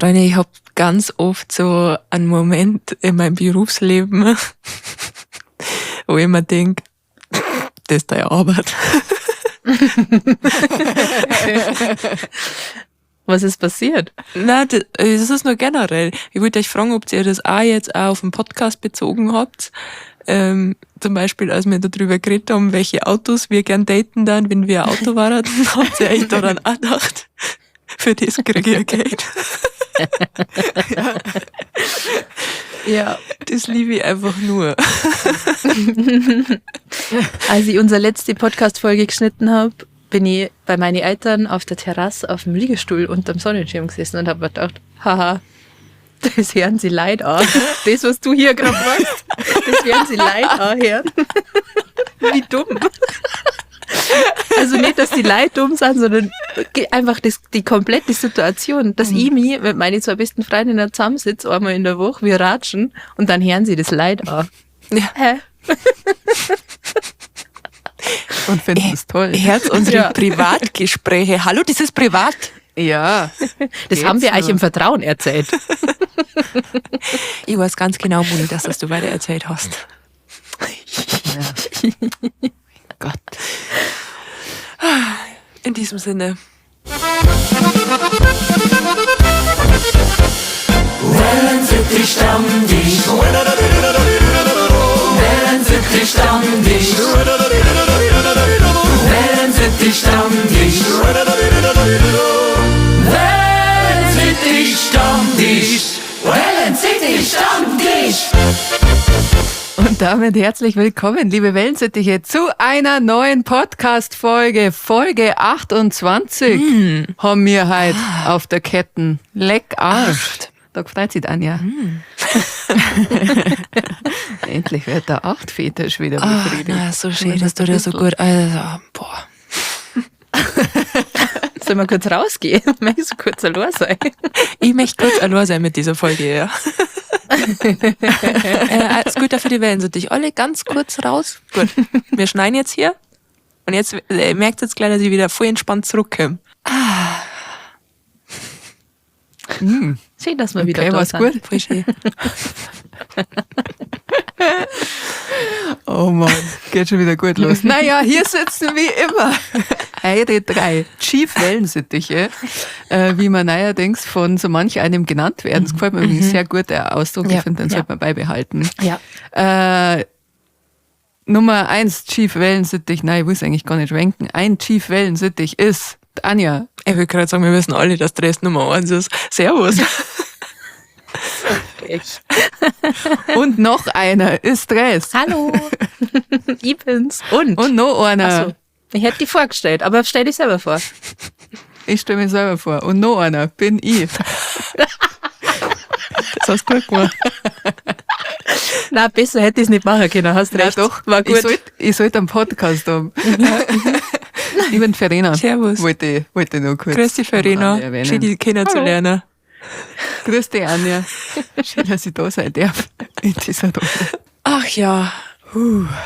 Freunde, ich hab ganz oft so einen Moment in meinem Berufsleben, wo ich mir denk, das ist deine Arbeit. Was ist passiert? Nein, das ist nur generell. Ich wollte euch fragen, ob ihr das auch jetzt auch auf den Podcast bezogen habt. Zum Beispiel, als wir darüber geredet haben, welche Autos wir gern daten dann, wenn wir ein Auto waren, habt ihr euch daran auch gedacht, für das kriege ich ja Geld. Ja. Ja. Das liebe ich einfach nur. Als ich unsere letzte Podcast-Folge geschnitten hab, bin ich bei meinen Eltern auf der Terrasse auf dem Liegestuhl unterm Sonnenschirm gesessen und hab mir gedacht, haha, das hören sie Leid an. Das, was du hier gerade machst, das werden sie Leid anhören. Wie dumm. Also nicht, dass die Leute dumm sind, sondern einfach die komplette Situation, dass ich mich mit meinen zwei besten Freundinnen zusammensitze, einmal in der Woche, wir ratschen und dann hören sie das Leid an. Ja. Hä? Und finden es toll. Herz unsere Ja. Privatgespräche. Hallo, das ist privat. Ja. Das Geht's haben wir euch noch? im Vertrauen erzählt. Ich weiß ganz genau, Moni, dass das du weiter erzählt hast. Ja. Gott. In diesem Sinne. Wellensittich Stammtisch. Wellensittich Stammtisch. Wellensittich Stammtisch. Wellensittich Stammtisch. Wellensittich Stammtisch. Und damit herzlich willkommen, liebe Wellensittiche, zu einer neuen Podcast-Folge. Folge 28 haben wir heute auf der Ketten. Leck Arsch. 8. Da freut sich Anja. Endlich wird der 8-Fetisch wieder Ach, befriedigt. na, so schön, Zumindest das tut ja so ein gut. Also, boah. Sollen wir kurz rausgehen? Möchtest du kurz allein sein? Ich möchte kurz allein sein mit dieser Folge, ja. Alles gut für die Wellensittich. Alle ganz kurz raus. Gut. Wir schneiden jetzt hier. Und jetzt merkt jetzt gleich, dass ich wieder voll entspannt zurückkomme. Ah. Schön, dass wir wieder Okay, da war's sind. gut? Voll schön. Oh Mann, geht schon wieder gut los. Naja, hier sitzen wie immer eure drei Chief Wellensittiche, wie man neuerdings von so manch einem genannt werden. Das gefällt mir übrigens sehr gut, der Ausdruck. Ich finde, den sollte man beibehalten. Nummer 1 Chief Wellensittich, nein, ich muss eigentlich gar nicht ranken. Ein Chief Wellensittich ist Anja. Ich würde gerade sagen, wir wissen alle, dass Dress Nummer 1 ist. Servus. Ich. Und noch einer ist Dress. Hallo. Ich bin's. Und? Und noch einer. Ach so. Ich hätte die vorgestellt, aber stell dich selber vor. Ich stell mich selber vor. Und noch einer bin ich. Das hast du gut gemacht. Na, besser hätte ich's nicht machen können, hast Na recht. doch, war gut. Ich sollt einen Podcast haben. Ich bin Verena. Servus. Wollte ich nur kurz Grüß dich, Verena. am Rande erwähnen. Schön, dich kennenzulernen. Hallo. Grüß dich, Anja. Schön, dass ich da sein darf in dieser Runde. Ach ja.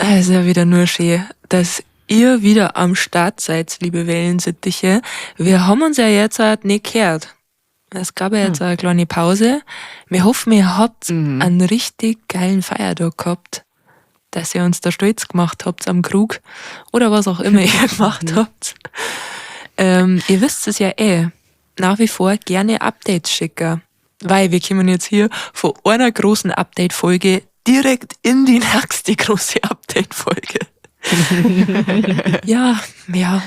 Es ist ja wieder nur schön, dass ihr wieder am Start seid, liebe Wellensittiche. Wir haben uns ja jetzt halt nicht gehört. Es gab ja jetzt eine kleine Pause. Wir hoffen, ihr habt einen richtig geilen Feiertag gehabt, dass ihr uns da stolz gemacht habt am Krug oder was auch immer ihr gemacht habt. Ihr wisst es ja eh. Nach wie vor gerne Updates schicken, weil wir kommen jetzt hier von einer großen Update-Folge direkt in die nächste große Update-Folge. Ja, ja.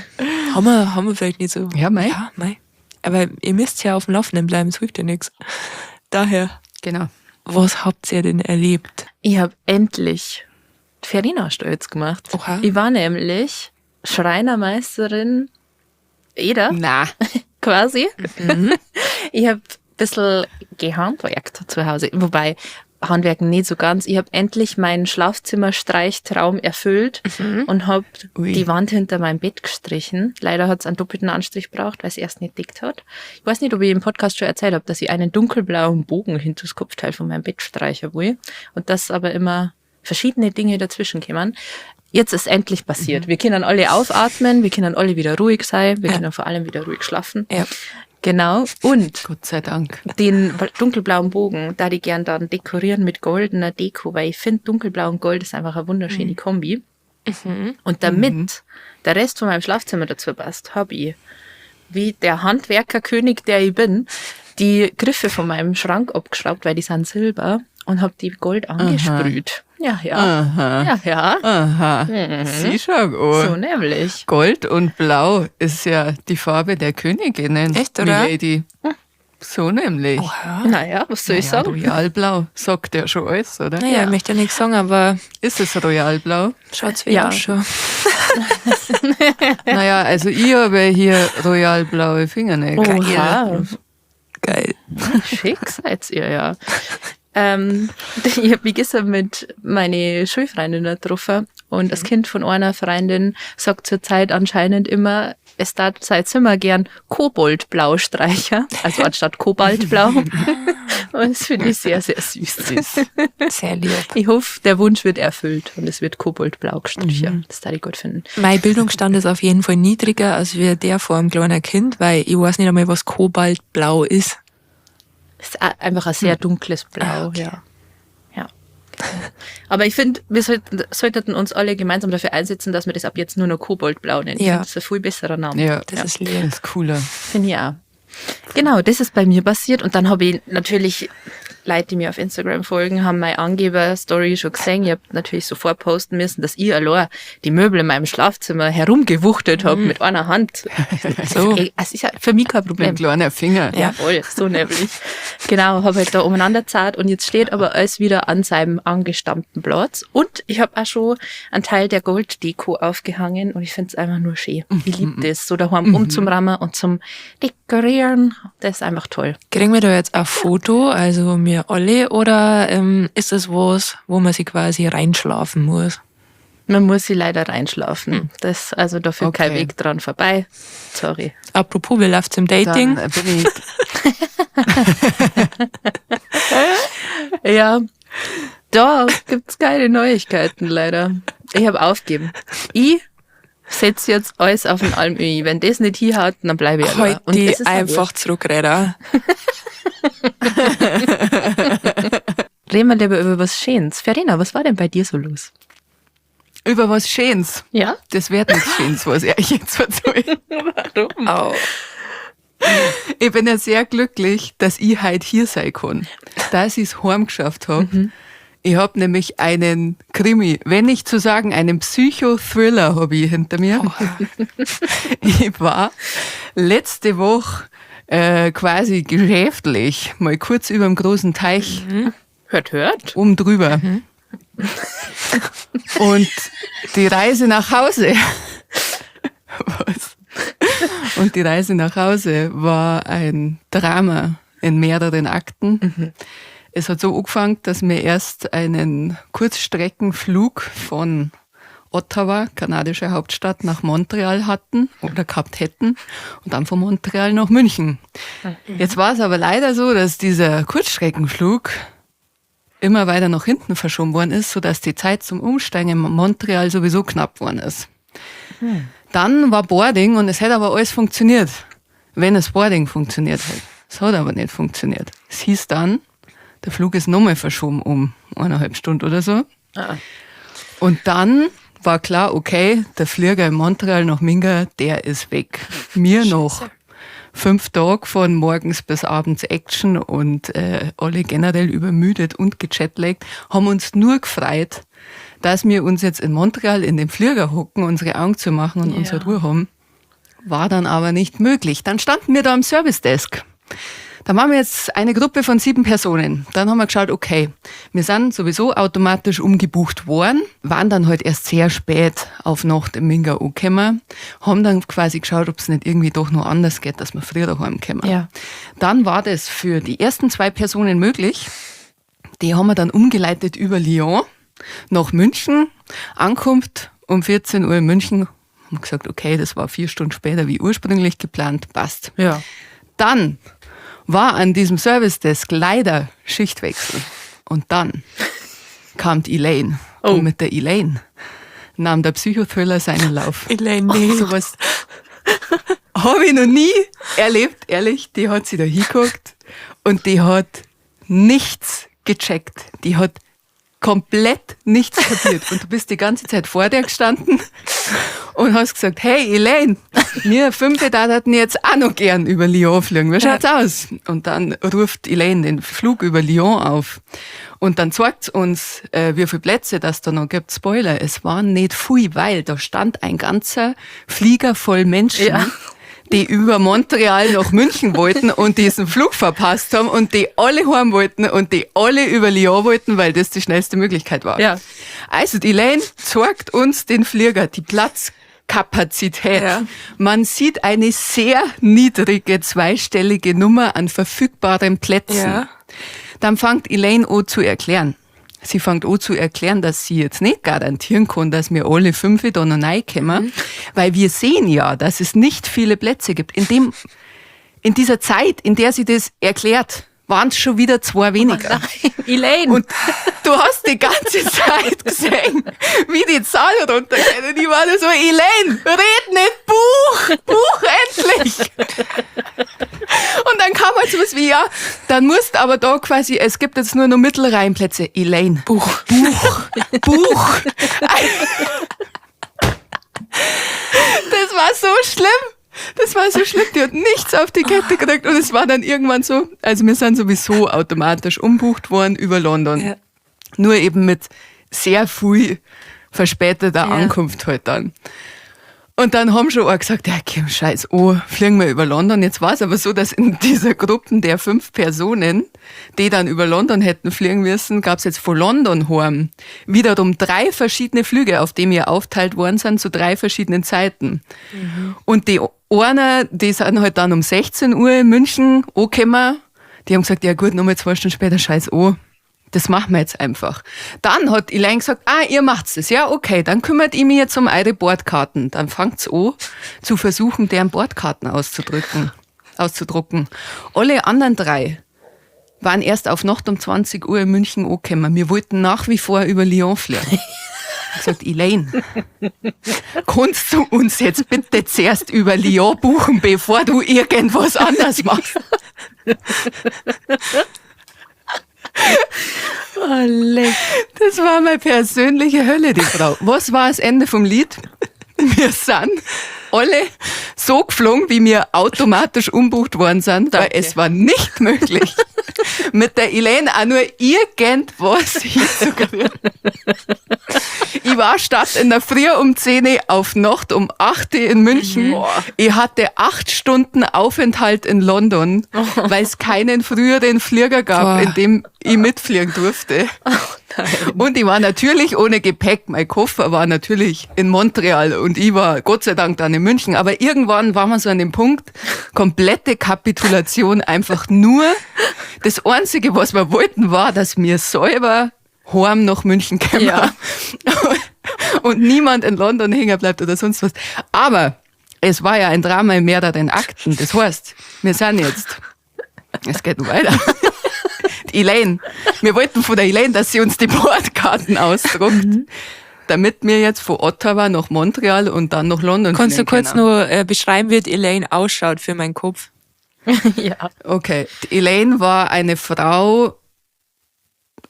Haben wir vielleicht nicht so. Ja, mei. Ja, mei. Aber ihr müsst ja auf dem Laufenden bleiben, es hilft ja nix. Daher, Was habt ihr denn erlebt? Ich hab endlich Verena stolz gemacht. Oha. Ich war nämlich Schreinermeisterin Eder. Na. Quasi. Ich hab ein bisschen gehandwerkt zu Hause. Wobei, Handwerken nicht so ganz. Ich hab endlich meinen Schlafzimmerstreichtraum erfüllt und hab die Wand hinter meinem Bett gestrichen. Leider hat's einen doppelten Anstrich gebraucht, weil's erst nicht dickt hat. Ich weiß nicht, ob ich im Podcast schon erzählt hab, dass ich einen dunkelblauen Bogen hinter das Kopfteil von meinem Bett streichen will und dass aber immer verschiedene Dinge dazwischen kämen. Jetzt ist endlich passiert. Wir können alle aufatmen, wir können alle wieder ruhig sein, wir können vor allem wieder ruhig schlafen. Genau. Und Gott sei Dank. den dunkelblauen Bogen, da die gern dann dekorieren mit goldener Deko, weil ich finde, dunkelblau und Gold ist einfach eine wunderschöne Kombi. Und damit der Rest von meinem Schlafzimmer dazu passt, habe ich, wie der Handwerkerkönig, der ich bin, die Griffe von meinem Schrank abgeschraubt, weil die sind silber, und habe die Gold angesprüht. Ja, ja. Aha. Ja, ja. Aha. Sie schau an. So nämlich. Gold und Blau ist ja die Farbe der Königinnen. Echt, oder? Milady. So nämlich. Oha. Naja, was soll ich Ja, sagen? Royalblau sagt ja schon alles, oder? Naja, ich möchte ja nichts sagen, aber Ist es Royalblau? schaut's wie Ja. aus schon. Naja, also ich habe hier royalblaue Fingernägel. Oha. Geil. Schick seid ihr, ja. Ich habe mich gestern mit meine Schulfreundin getroffen und das Kind von einer Freundin sagt zurzeit anscheinend immer, es darf sein Zimmer gern Koboldblau streichen, also anstatt Kobaltblau. Und das finde ich sehr, sehr süß. Sehr lieb. Ich hoffe, der Wunsch wird erfüllt und es wird Koboldblau gestrichen. Das darf ich gut finden. Mein Bildungsstand ist auf jeden Fall niedriger als wie der vor einem kleinen Kind, weil ich weiß nicht einmal, was Kobaltblau ist. Es ist einfach ein sehr dunkles Blau, Ah, okay. ja. Ja. Aber ich finde, wir sollten uns alle gemeinsam dafür einsetzen, dass wir das ab jetzt nur noch Koboldblau nennen. Ich Ja. finde, das ist ein viel besserer Name. Ja, Das ist lieb. Das ist cooler. Finde ich auch. Genau, das ist bei mir passiert. Und dann habe ich natürlich Leute, die mir auf Instagram folgen, haben meine Angeber-Story schon gesehen. Ich habe natürlich sofort posten müssen, dass ich allein die Möbel in meinem Schlafzimmer herumgewuchtet habe mit einer Hand. So. Ey, es ist ja für mich kein Problem. Mit kleiner Finger. Ja. Jawohl, so nämlich. Genau, habe halt da umeinander gezahlt und jetzt steht aber alles wieder an seinem angestammten Platz. Und ich habe auch schon einen Teil der Golddeko aufgehangen und ich finde es einfach nur schön. Ich liebe das, so daheim umzurammen und zum Dekorieren. Das ist einfach toll. Kriegen wir da jetzt ein Foto, also wir alle, oder ist das was, wo man sich quasi reinschlafen muss? Man muss sie leider reinschlafen. Das, also da führt kein Okay. Weg dran vorbei. Sorry. Apropos, wie läuft's im Dating? Dann bin ich Ja, da gibt's keine Neuigkeiten leider. Ich habe aufgegeben. Ich setze jetzt alles auf den Almöhi. Wenn das nicht hinhaut, dann bleibe ich allein. Heute Und es ist auch einfach wurscht. zurückreden. Reden wir lieber über was Schönes. Verena, was war denn bei dir so los? über was Schönes. Ja? Das wird nichts Schönes, was ich euch jetzt erzähle. Warum? Au. Ich bin ja sehr glücklich, dass ich heute hier sein kann. Dass ich es heimgeschafft habe. Ich habe nämlich einen Krimi, wenn nicht zu sagen, einen Psychothriller habe ich hinter mir. Ich war letzte Woche quasi geschäftlich mal kurz über dem großen Teich Hört, hört. oben drüber. Und die Reise nach Hause. Was? Und die Reise nach Hause war ein Drama in mehreren Akten. Es hat so angefangen, dass wir erst einen Kurzstreckenflug von Ottawa, kanadische Hauptstadt, nach Montreal hatten oder gehabt hätten und dann von Montreal nach München. Jetzt war es aber leider so, dass dieser Kurzstreckenflug immer weiter nach hinten verschoben worden ist, sodass die Zeit zum Umsteigen in Montreal sowieso knapp worden ist. Dann war Boarding und es hätte aber alles funktioniert, wenn das Boarding funktioniert hätte. Es hat aber nicht funktioniert. Es hieß dann, der Flug ist nochmal verschoben um 1,5 Stunden oder so. Ah. Und dann war klar, okay, der Flieger in Montreal nach Minga, der ist weg. Mir noch 5 Tage von morgens bis abends Action und alle generell übermüdet und gejetlaggt, haben uns nur gefreut, dass wir uns jetzt in Montreal in den Flieger hocken, unsere Augen zu machen und unsere Ruhe haben. War dann aber nicht möglich. Dann standen wir da am Service Desk. Da waren wir jetzt eine Gruppe von 7 Personen. Dann haben wir geschaut, okay, wir sind sowieso automatisch umgebucht worden, waren dann halt erst sehr spät auf Nacht im Minga angekommen, haben dann quasi geschaut, ob's nicht irgendwie doch noch anders geht, dass wir früher daheim kommen. Ja. Dann war das für die ersten 2 Personen möglich. Die haben wir dann umgeleitet über Lyon nach München. Ankunft um 14 Uhr in München. Haben gesagt, okay, das war 4 Stunden später wie ursprünglich geplant, passt. Ja. Dann war an diesem Service Desk leider Schichtwechsel. Und dann kam die Elaine. Oh. Und mit der Elaine nahm der Psychothriller seinen Lauf. Elaine, nee. Sowas. Habe ich noch nie erlebt, ehrlich. Die hat sich da hingeguckt und die hat nichts gecheckt. Die hat komplett nichts kapiert. Und du bist die ganze Zeit vor der gestanden und hast gesagt, hey Elaine, wir fünf da hätten jetzt auch noch gern über Lyon fliegen. Wie schaut's aus? Und dann ruft Elaine den Flug über Lyon auf. Und dann zeigt's uns, wie viele Plätze das da noch gibt. Spoiler, es waren nicht viel, weil da stand ein ganzer Flieger voll Menschen. Ja. Die über Montreal nach München wollten und diesen Flug verpasst haben und die alle heim wollten und die alle über Lyon wollten, weil das die schnellste Möglichkeit war. Ja. Also die Elaine zeigt uns den Flieger, die Platzkapazität. Ja. Man sieht eine sehr niedrige zweistellige Nummer an verfügbaren Plätzen. Ja. Dann fängt Elaine an zu erklären. Sie fängt an zu erklären, dass sie jetzt nicht garantieren kann, dass wir alle fünf da noch reinkommen, weil wir sehen ja, dass es nicht viele Plätze gibt. In dieser Zeit, in der sie das erklärt, waren es schon wieder zwei weniger. Elaine! Und du hast die ganze Zeit gesehen, wie die Zahl runtergeht. Und ich war nur so, Elaine, red nicht, buch, buch endlich. Und dann kam halt sowas wie, ja, dann musst aber da quasi, es gibt jetzt nur noch Mittelreihenplätze. Elaine. Buch. Buch. Buch. Das war so schlimm. Das war so schlimm. Die hat nichts auf die Kette gekriegt. Und es war dann irgendwann so, also wir sind sowieso automatisch umbucht worden über London. Ja. Nur eben mit sehr viel verspäteter Ja. Ankunft halt dann. Und dann haben schon auch gesagt, ja, komm, scheiß, oh, fliegen wir über London. Jetzt war es aber so, dass in dieser Gruppe der 5 Personen, die dann über London hätten fliegen müssen, gab's jetzt von London heim wiederum 3 verschiedene Flüge, auf die wir aufteilt worden sind, zu 3 verschiedenen Zeiten. Und die einer, die sind halt dann um 16 Uhr in München angekommen, die haben gesagt, ja gut, nochmal 2 Stunden später, scheiß, oh. Das machen wir jetzt einfach. Dann hat Elaine gesagt, ah, ihr macht's das. Ja, okay, dann kümmert ihr mich jetzt um eure Bordkarten. Dann fangt's an, zu versuchen, deren Bordkarten auszudrucken. Alle anderen 3 waren erst auf Nacht um 20 Uhr in München angekommen. Wir wollten nach wie vor über Lyon fliegen. Ich hab gesagt, Elaine, kannst du uns jetzt bitte zuerst über Lyon buchen, bevor du irgendwas anders machst? Oh, leck. Das war meine persönliche Hölle, die Frau. Was war das Ende vom Lied? Wir sind alle so geflogen, wie wir automatisch umbucht worden sind, weil Danke. es war nicht möglich, mit der Elaine auch nur irgendwas hinzukriegen. Ich war statt in der Früh um 10 Uhr auf Nacht um 8 Uhr in München. Boah. Ich hatte 8 Stunden Aufenthalt in London, weil es keinen früheren Flieger gab, Boah. in dem ich mitfliegen durfte. Oh nein. Und ich war natürlich ohne Gepäck. Mein Koffer war natürlich in Montreal und ich war Gott sei Dank dann in München. Aber irgendwann war man so an dem Punkt, komplette Kapitulation, einfach nur. Das Einzige, was wir wollten, war, dass wir selber heim nach München kommen. Ja. Und niemand in London hängen bleibt oder sonst was. Aber es war ja ein Drama in mehreren Akten. Das heißt, wir sind jetzt, es geht noch weiter. Die Elaine. Wir wollten von der Elaine, dass sie uns die Bordkarten ausdruckt, damit wir jetzt von Ottawa nach Montreal und dann nach London Kannst du fliegen kurz können. nur beschreiben, wie die Elaine ausschaut für meinen Kopf? Ja. Okay. Die Elaine war eine Frau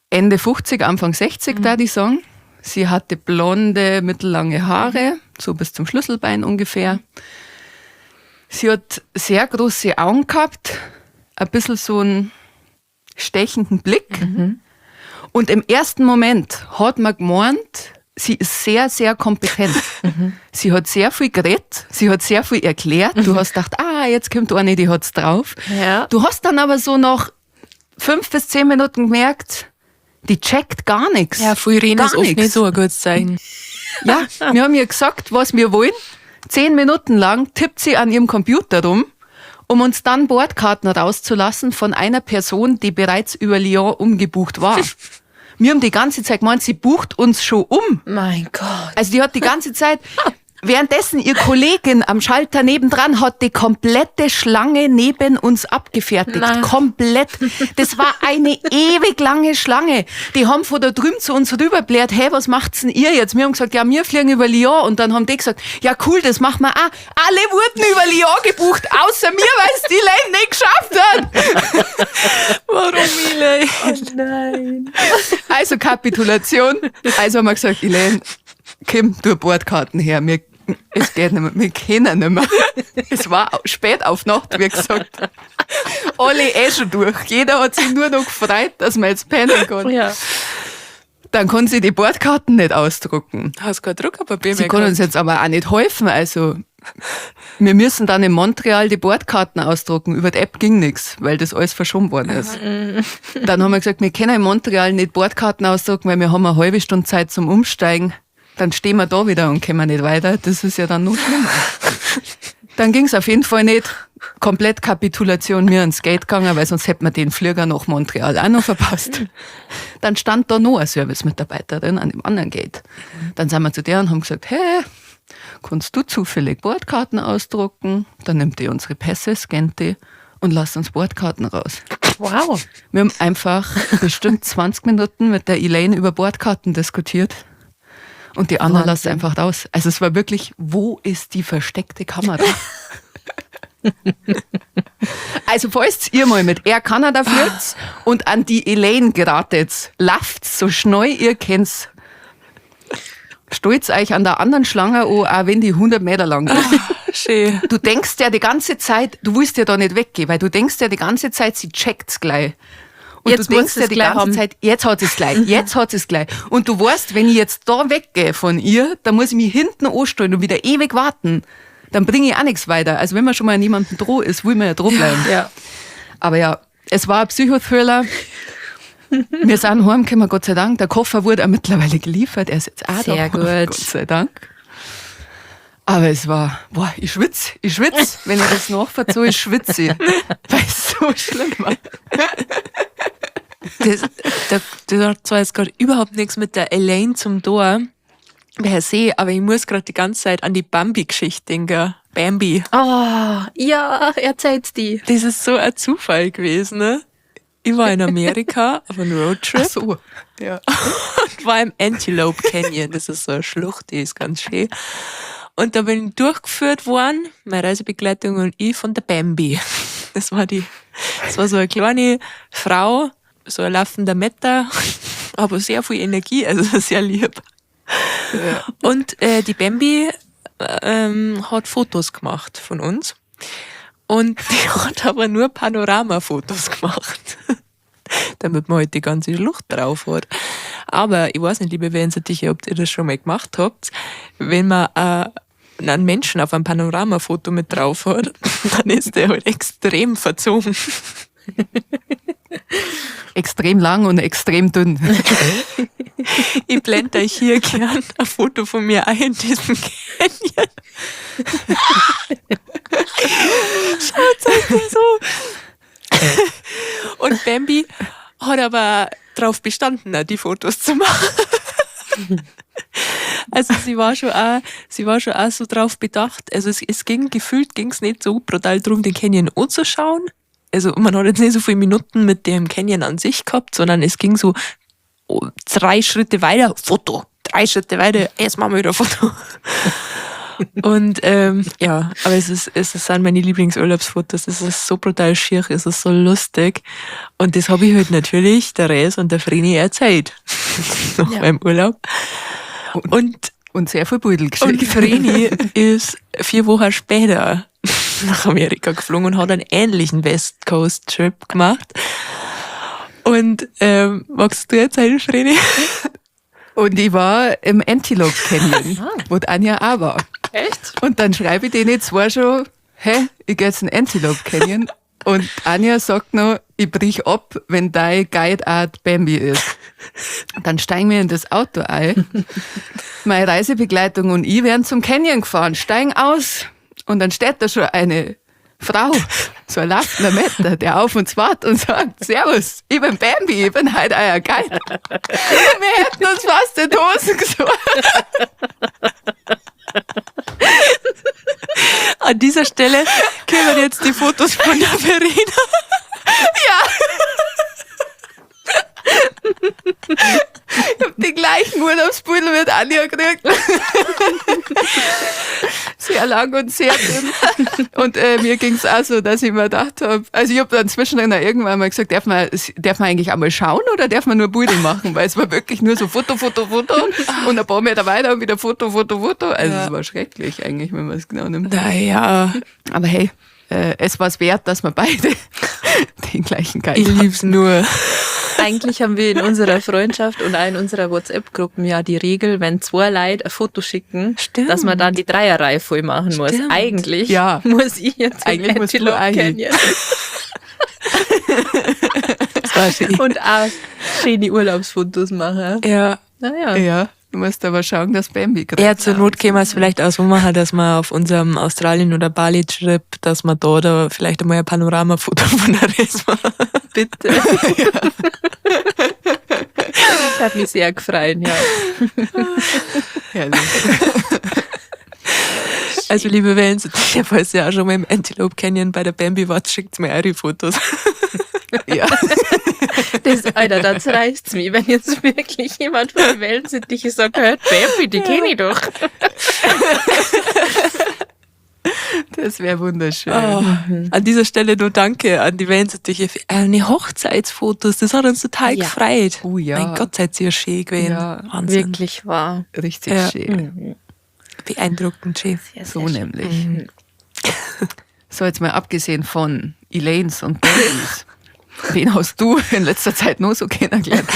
Ende 50, Anfang 60, da die sagen. Sie hatte blonde, mittellange Haare, so bis zum Schlüsselbein ungefähr. Sie hat sehr große Augen gehabt, ein bisschen so einen stechenden Blick. Und im ersten Moment hat man gemeint, sie ist sehr, sehr kompetent. Sie hat sehr viel geredet, sie hat sehr viel erklärt. Du hast gedacht, ah, jetzt kommt eine, die hat's drauf. Ja. Du hast dann aber so nach 5 bis 10 Minuten gemerkt, die checkt gar nichts. Ja, viel reden Gar ist oft nix. nicht so ein gutes Zeichen. Ja, wir haben ihr gesagt, was wir wollen. 10 Minuten lang tippt sie an ihrem Computer rum, um uns dann Bordkarten rauszulassen von einer Person, die bereits über Lyon umgebucht war. Wir haben die ganze Zeit gemeint, sie bucht uns schon um. Mein Gott. Also die hat die ganze Zeit, Währenddessen ihr Kollegin am Schalter nebendran hat die komplette Schlange neben uns abgefertigt. Nein. Komplett. Das war eine ewig lange Schlange. Die haben von da drüben zu uns rüberblärt, hey, was macht's denn ihr jetzt? Wir haben gesagt, ja, wir fliegen über Lyon. Und dann haben die gesagt, ja cool, das machen wir auch. Alle wurden über Lyon gebucht, außer mir, weil es die Elaine nicht geschafft hat. Warum, Elaine? Oh nein. Also Kapitulation. Also haben wir gesagt, Elaine, komm, du Bordkarten her. Wir, es geht nicht mehr, wir können nicht mehr. Es war spät auf Nacht, wie gesagt. Alle eh schon durch. Jeder hat sich nur noch gefreut, dass man jetzt pennen kann. Ja. Dann konnte sie die Bordkarten nicht ausdrucken. Hast kein Druckerpapier Sie mehr kann uns gehabt? jetzt aber auch nicht helfen. Also, wir müssen dann in Montreal die Bordkarten ausdrucken. Über die App ging nichts, weil das alles verschoben worden ist. Dann haben wir gesagt, wir können in Montreal nicht Bordkarten ausdrucken, weil wir haben eine halbe Stunde Zeit zum Umsteigen. Dann stehen wir da wieder und können nicht weiter. Das ist ja dann noch schlimmer. Dann ging's auf jeden Fall nicht. Komplett Kapitulation, mir ins Gate gegangen, weil sonst hätten wir den Flieger nach Montreal auch noch verpasst. Dann stand da noch eine Service-Mitarbeiterin an dem anderen Gate. Dann sind wir zu der und haben gesagt, hey, kannst du zufällig Bordkarten ausdrucken? Dann nimmt die unsere Pässe, scannt die und lasst uns Bordkarten raus. Wow. Wir haben einfach bestimmt 20 Minuten mit der Elaine über Bordkarten diskutiert. Und die anderen lasst Wahnsinn. einfach raus. Also es war wirklich, wo ist die versteckte Kamera? Also falls ihr mal mit Air Canada fliegt und an die Elaine geratet, lauft so schnell ihr könnt. Stolz euch an der anderen Schlange an, auch wenn die 100 Meter lang ist. Schön. Du denkst ja die ganze Zeit, du willst ja da nicht weggehen, weil du denkst ja die ganze Zeit, sie checkt's gleich. Und Jetzt du muss denkst sie's ja die gleich ganze haben. Zeit, jetzt hat sie's gleich, jetzt hat sie's gleich. Und du weißt, wenn ich jetzt da weggehe von ihr, dann muss ich mich hinten anstellen und wieder ewig warten. Dann bringe ich auch nichts weiter. Also wenn man schon mal an jemandem droh ist, will man ja droh bleiben. Ja. Aber ja, es war ein Psychothriller. Wir sind heimgekommen, Gott sei Dank. Der Koffer wurde auch mittlerweile geliefert. Er ist jetzt auch Sehr da. gut. Gott sei Dank. Aber es war, boah, ich schwitze, wenn ich das nachverzöge, ich schwitze ich. Weil es so schlimm war. Das hat zwar jetzt gerade überhaupt nichts mit der Elaine zum Tor per se, aber ich muss gerade die ganze Zeit an die Bambi-Geschichte denken. Bambi. Oh, ja, erzähl's die. Das ist so ein Zufall gewesen, ne? Ich war in Amerika auf einem Roadtrip. Ach so. Ja. Und war im Antelope Canyon. Das ist so eine Schlucht, die ist ganz schön. Und da bin ich durchgeführt worden, meine Reisebegleitung und ich, von der Bambi. Das war so eine kleine Frau, so ein laufender Meter, aber sehr viel Energie, also sehr lieb. Ja. Und die Bambi hat Fotos gemacht von uns. Und die hat aber nur Panoramafotos gemacht, damit man halt die ganze Schlucht drauf hat. Aber ich weiß nicht, liebe Wellensittiche, ob ihr das schon mal gemacht habt. Wenn man einen Menschen auf einem Panoramafoto mit drauf hat, dann ist der halt extrem verzogen. Extrem lang und extrem dünn. Ich blende euch hier gern ein Foto von mir ein in diesem Canyon. Schaut euch das an. Und Bambi hat aber darauf bestanden, auch die Fotos zu machen. Also sie war schon auch so drauf bedacht. Also es ging, gefühlt ging's nicht so brutal drum, den Canyon anzuschauen. Also man hat jetzt nicht so viele Minuten mit dem Canyon an sich gehabt, sondern es ging so 3 Schritte weiter, Foto, 3 Schritte weiter, jetzt machen wir wieder Foto. Und ja, aber es sind meine Lieblingsurlaubsfotos, es ist so brutal schier, es ist so lustig. Und das habe ich halt natürlich der Res und der Vreni erzählt nach meinem Urlaub. Und sehr viel Beutel geschickt. Und Vreni ist 4 Wochen später nach Amerika geflogen und hat einen ähnlichen West Coast Trip gemacht. Und magst du erzählen, Vreni? Und ich war im Antelope Canyon, wo die Anja auch war. Echt? Und dann schreibe ich denen zwar schon, hä, ich geh jetzt in den Antelope Canyon. Und Anja sagt noch, ich brich ab, wenn dein Guide auch die Bambi ist. Dann steigen wir in das Auto ein. Meine Reisebegleitung und ich werden zum Canyon gefahren, steigen aus. Und dann steht da schon eine Frau, so ein laufender Meter, der auf uns wartet und sagt, Servus, ich bin Bambi, ich bin heute euer Guide. Wir hätten uns fast in die Hosen gesucht. An dieser Stelle kommen jetzt die Fotos von der Verena. Ich hab die gleichen Urlaubsbilder mit Anja gekriegt. Sehr lang und sehr dünn. Und mir ging's auch so, dass ich mir gedacht hab, also ich hab dann zwischendrin auch irgendwann mal gesagt, darf man eigentlich auch mal schauen oder darf man nur Bilder machen? Weil es war wirklich nur so Foto, Foto, Foto und ein paar Meter weiter und wieder Foto, Foto, Foto. Also es war schrecklich eigentlich, wenn man es genau nimmt. Naja. Aber hey, es war's wert, dass wir beide den gleichen Guide Ich haben. lieb's nur. Eigentlich haben wir in unserer Freundschaft und auch in unserer WhatsApp-Gruppe ja die Regel, wenn zwei Leute ein Foto schicken, Stimmt. dass man dann die Dreierreihe voll machen muss. Stimmt. Eigentlich Ja. muss ich jetzt Eigentlich musst du Antelope auch hin. Canyon. Das war schön. Und auch schöne Urlaubsfotos machen. Ja. Naja. Ja, du musst aber schauen, dass Bambi kriegt. Ja, zur Not käme es vielleicht aus, wo machen, dass wir auf unserem Australien- oder Bali-Trip, dass wir da vielleicht einmal ein Panoramafoto von der Reise machen. Bitte. Das hat mich sehr gefreut, ja. Herrlich. Also, liebe Wellensittiche, falls ihr auch schon mal im Antelope Canyon bei der Bambi wart, schickt mir eure Fotos. Ja. Das, Alter, das reicht's mir, wenn jetzt wirklich jemand von den Wellensittichen sagt, hört Bambi, die kenne ich doch. Das wäre wunderschön. Oh, an dieser Stelle nur Danke an die Wellensittiche für eine Hochzeitsfotos. Das hat uns total Ja. gefreut. Oh ja. Mein Gott, seid ihr schön gewesen. Ja, Wahnsinn. Wirklich wahr. Richtig Ja. schön. Beeindruckend schön. Sehr, So sehr schön. nämlich. So, jetzt mal abgesehen von Elaines und Bambis. Wen hast du in letzter Zeit noch so kennengelernt?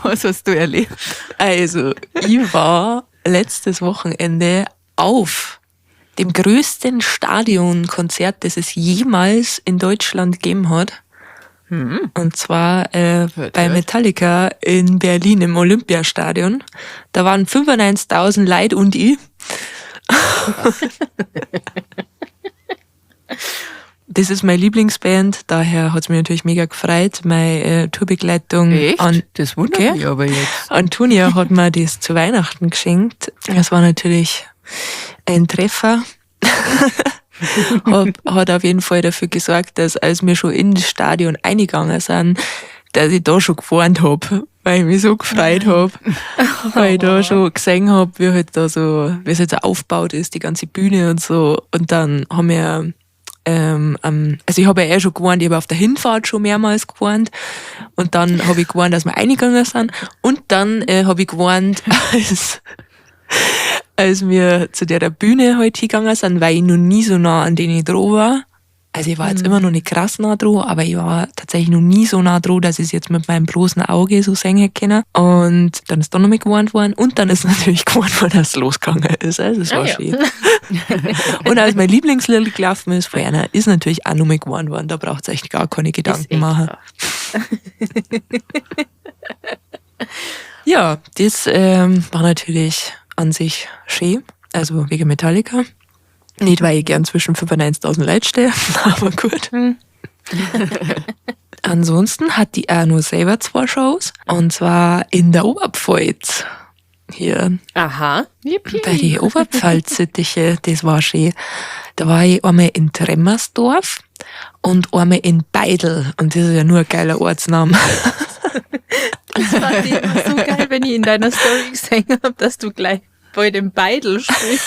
Was hast du erlebt? Also, ich war letztes Wochenende auf dem größten Stadionkonzert, das es jemals in Deutschland gegeben hat. Und zwar Hört, bei hört. Metallica in Berlin im Olympiastadion. Da waren 95.000 Leute und ich. Das ist meine Lieblingsband, daher hat's mich natürlich mega gefreut. Meine Tourbegleitung an Das wundert Okay. mich aber jetzt. Antonia hat mir das zu Weihnachten geschenkt. Das war natürlich ein Treffer. Hat auf jeden Fall dafür gesorgt, dass als wir schon in das Stadion eingegangen sind, dass ich da schon gewarnt hab, weil ich mich so gefreut hab, weil ich da schon gesehen hab, wie halt da so, wie es halt so aufgebaut ist, die ganze Bühne und so. Und dann haben wir also ich habe ja eh schon gewarnt, ich habe auf der Hinfahrt schon mehrmals gewarnt und dann habe ich gewarnt, dass wir eingegangen sind und dann habe ich gewarnt, als wir zu der Bühne halt hingegangen sind, weil ich noch nie so nah an denen dran war. Also ich war jetzt immer noch nicht krass nah dran, aber ich war tatsächlich noch nie so nah dran, dass ich es jetzt mit meinem bloßen Auge so sehen hätte können. Und dann ist da noch mal gewarnt worden und dann ist natürlich gewarnt worden, dass es losgegangen ist. Also es war Ah, ja. schön. Und als mein Lieblingslied gelaufen ist von einer, ist natürlich auch noch mal gewarnt worden. Da braucht es echt gar keine Gedanken Ist echt machen. wahr. Ja, das war natürlich an sich schön. Also wegen Metallica. Nicht, weil ich gern zwischen 95.000 Leuten stehe, aber gut. Ansonsten hat die auch nur selber zwei Shows. Und zwar in der Oberpfalz. Hier Aha. bei die Oberpfalz-Sittiche, das war schön. Da war ich einmal in Tremmersdorf und einmal in Beidel. Und das ist ja nur ein geiler Ortsname. Das fand ich immer so geil, wenn ich in deiner Story gesehen habe, dass du gleich bei dem Beidel sprichst.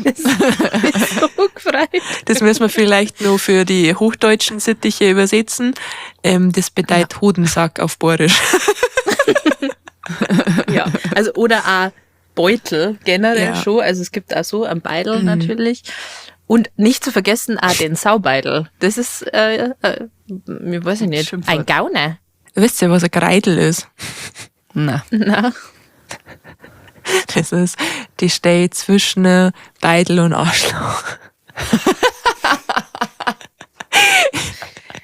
Das hat mich so gefreut. Das müssen wir vielleicht nur für die hochdeutschen Sittiche übersetzen. Das bedeutet Hodensack auf Bayerisch. Ja, also oder auch Beutel generell Ja. schon. Also es gibt auch so einen Beidel natürlich. Und nicht zu vergessen auch den Saubeidel. Das ist, ich weiß ich nicht, Schimpfwort. ein Gauner. Wisst ihr, was ein Greidel ist? Na, Na, Das ist die Stelle zwischen Beidel und Arschloch.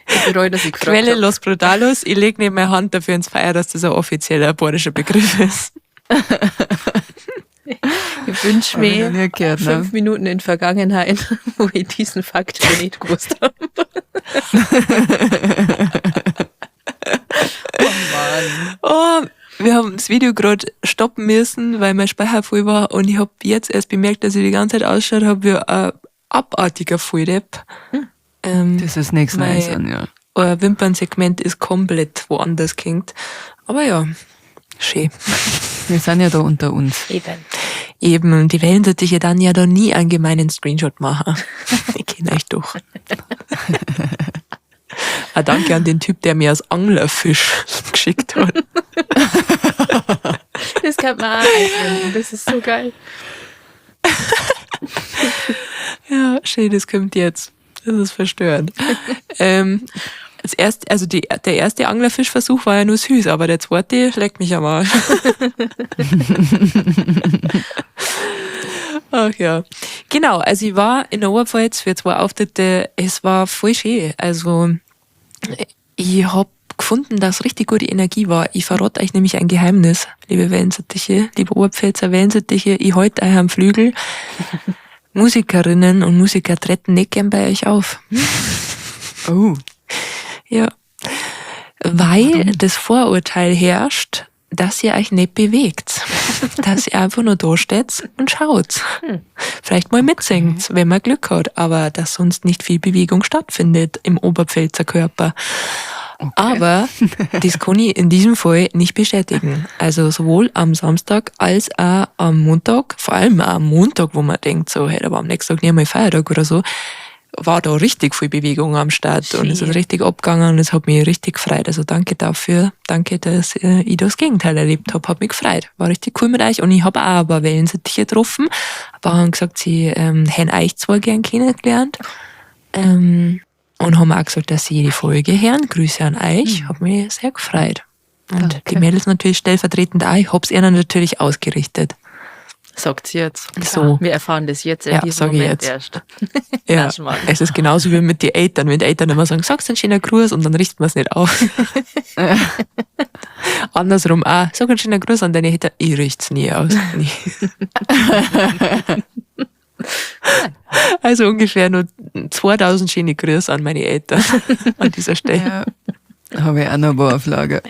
ich bereue, dass ich gefragt Quelle habe. Los Brutalos. Ich lege nicht meine Hand dafür ins Feuer, dass das ein offizieller bayerischer Begriff ist. Ich wünsche Hab ich noch mir nie gehört, ne? 5 Minuten in Vergangenheit, wo ich diesen Fakt schon nicht gewusst habe. Oh Mann. Oh, Wir haben das Video gerade stoppen müssen, weil mein Speicher voll war und ich habe jetzt erst bemerkt, dass ich die ganze Zeit ausschaut habe wie ein abartiger Volldepp. Das ist nichts Neues an, ja. Euer Wimpernsegment ist komplett woanders klingt. Aber ja, schön. Wir sind ja da unter uns. Eben. Eben, und die Wellensittiche dann ja da nie einen gemeinen Screenshot machen. Ich kenne euch doch. Ah, danke an den Typ, der mir als Anglerfisch geschickt hat. Das kann man auch einblenden. Das ist so geil. Ja, schön, das kommt jetzt. Das ist verstörend. Das erste, also die, der erste Anglerfischversuch war ja nur süß, aber der zweite schlägt mich am Arsch. Ach ja. Genau, also ich war in der Oberpfalz für 2 Auftritte. Es war voll schön. Also ich hab gefunden, dass richtig gute Energie war. Ich verrate euch nämlich ein Geheimnis, liebe Wellensittiche, liebe Oberpfälzer Wellensittiche, ich halte euch am Flügel. Musikerinnen und Musiker treten nicht gern bei euch auf. Oh. Ja. Weil Warum? das Vorurteil herrscht, dass ihr euch nicht bewegt. Dass ihr einfach nur da steht und schaut. Vielleicht mal mitsingt, wenn man Glück hat, aber dass sonst nicht viel Bewegung stattfindet im Oberpfälzer Körper. Okay. Aber das kann ich in diesem Fall nicht bestätigen. Also sowohl am Samstag als auch am Montag, vor allem auch am Montag, wo man denkt, so, hey, aber am nächsten Tag nicht einmal Feiertag oder so, war da richtig viel Bewegung am Start und es ist Schön. richtig abgegangen und es hat mich richtig gefreut. Also danke dafür, danke, dass ich das Gegenteil erlebt hab, hat mich gefreut. War richtig cool mit euch und ich hab auch ein paar Wellensittiche getroffen. Ein paar haben gesagt, sie hätten euch zwar gern kennengelernt. Und haben auch gesagt, dass sie jede Folge hören. Grüße an euch. Hat mich sehr gefreut. Und Danke. die Mädels natürlich stellvertretend auch. Ich hab's ihnen natürlich ausgerichtet. Sagt sie jetzt. So. Wir erfahren das jetzt in Ja, diesem sag ich Moment jetzt. erst. Ja, Na, Schmarrn. es ist genauso wie mit den Eltern. Wenn die Eltern immer sagen, sag's einen schönen Gruß und dann richten wir's nicht auf. Andersrum auch, sag einen schönen Gruß an deine Eltern. Ich richt's nie aus. Nie. Also ungefähr nur 2000 schöne Grüße an meine Eltern an dieser Stelle. Ja. Habe ich auch noch ein paar auf Lager.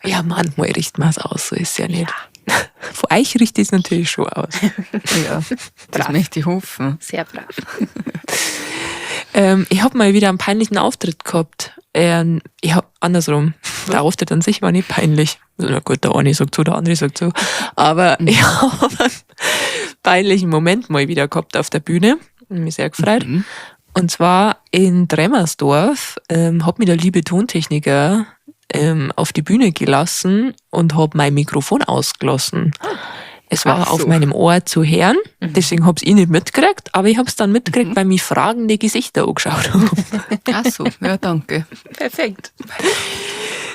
Ja, manchmal richtet man's aus, so ist es ja nicht. Von euch richte ich's natürlich schon aus. Ja, das möchte ich hoffen. Sehr brav. Ich hab mal wieder einen peinlichen Auftritt gehabt. Ich hab, andersrum. Der Auftritt an sich war nicht peinlich. Na gut, der eine sagt so, der andere sagt so. Aber ich hab einen peinlichen Moment mal wieder gehabt auf der Bühne. Mich sehr gefreut. Und zwar in Tremmersdorf, hat mich der liebe Tontechniker auf die Bühne gelassen und hab mein Mikrofon ausgelassen. Es war Ach auf so. meinem Ohr zu hören, deswegen hab's ich nicht mitgekriegt, aber ich hab's dann mitgekriegt, weil mich fragende Gesichter angeschaut haben. Ach so, ja, danke. Perfekt.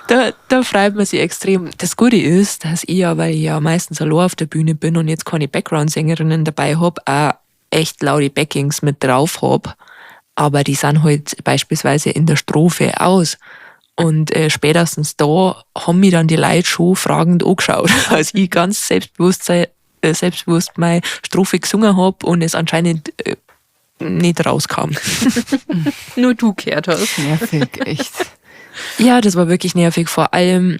Da freut man sich extrem. Das Gute ist, dass ich ja, weil ich ja meistens allein auf der Bühne bin und jetzt keine Background-Sängerinnen dabei hab, auch echt laute Backings mit drauf hab. Aber die sind halt beispielsweise in der Strophe aus. Und spätestens da haben mich dann die Leute schon fragend angeschaut, als ich ganz selbstbewusst meine Strophe gesungen hab und es anscheinend nicht rauskam. Nur du gehört hast. Nervig, echt. Ja, das war wirklich nervig, vor allem,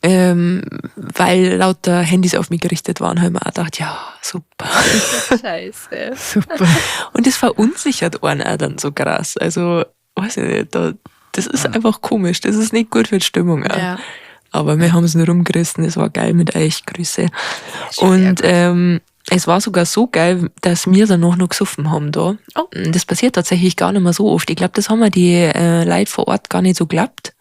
weil lauter Handys auf mich gerichtet waren, hab ich mir auch gedacht, ja, super. Scheiße. Super. Und das verunsichert einen auch dann so krass. Also, weiß ich nicht, das ist einfach komisch. Das ist nicht gut für die Stimmung. Auch. Ja. Aber wir haben's nur rumgerissen. Es war geil mit euch. Grüße. Und es war sogar so geil, dass wir dann noch gesoffen haben da. Oh. Das passiert tatsächlich gar nicht mehr so oft. Ich glaub, das haben wir die Leute vor Ort gar nicht so geglaubt,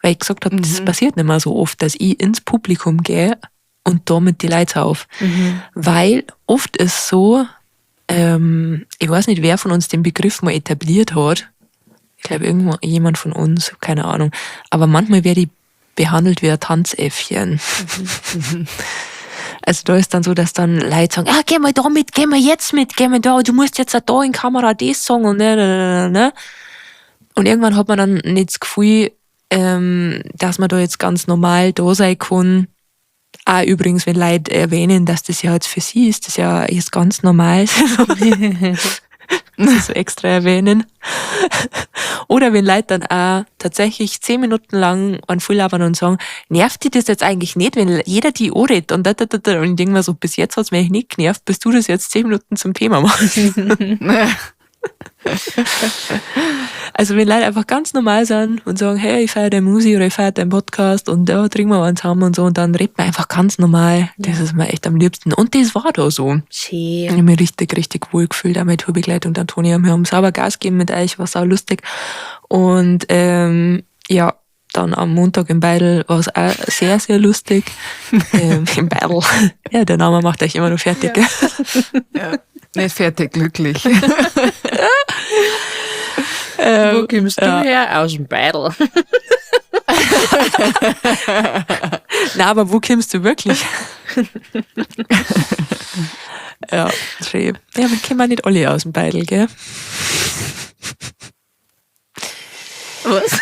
weil ich gesagt hab, das passiert nicht mehr so oft, dass ich ins Publikum gehe und da mit die Leute auf. Weil oft ist so, ich weiß nicht, wer von uns den Begriff mal etabliert hat. Ich glaub, irgendwo jemand von uns, keine Ahnung. Aber manchmal werde ich behandelt wie ein Tanzäffchen. Also da ist dann so, dass dann Leute sagen, ah, geh mal da mit, geh mal jetzt mit, geh mal da, du musst jetzt auch da in Kamera das sagen und ne, ne, ne, ne, ne. Und irgendwann hat man dann nicht das Gefühl, dass man da jetzt ganz normal da sein kann. Auch übrigens, wenn Leute erwähnen, dass das ja jetzt für sie ist, das ja ist ganz normal. Muss ich so extra erwähnen. Oder wenn Leute dann auch tatsächlich 10 Minuten lang an voll labern und sagen, nervt dich das jetzt eigentlich nicht, wenn jeder die anredet und da, da, da, da. Und ich denke mir so, bis jetzt hat's mich nicht genervt, bis du das jetzt 10 Minuten zum Thema machst. Also wenn Leute einfach ganz normal sind und sagen, hey, ich feiere deine Musik oder ich feiere deinen Podcast und ja, trinken wir einen zusammen und so und dann redet man einfach ganz normal. Das ist mir echt am liebsten. Und das war da so. Schön. Ich habe mich richtig, richtig wohl gefühlt, auch meine Tourbegleitung, der Antonia. Wir haben sauber Gas gegeben mit euch, war sau lustig. Und ja, dann am Montag im Beidel war es auch sehr, sehr lustig. Im Beidel. Ja, der Name macht euch immer nur fertig. Ja. Gell? Ja. Nicht fertig, glücklich. Wo kommst du her? Aus dem Beidel. Na, aber wo kommst du wirklich? Ja, schön. Ja, wir kommen nicht alle aus dem Beidel, gell? Was?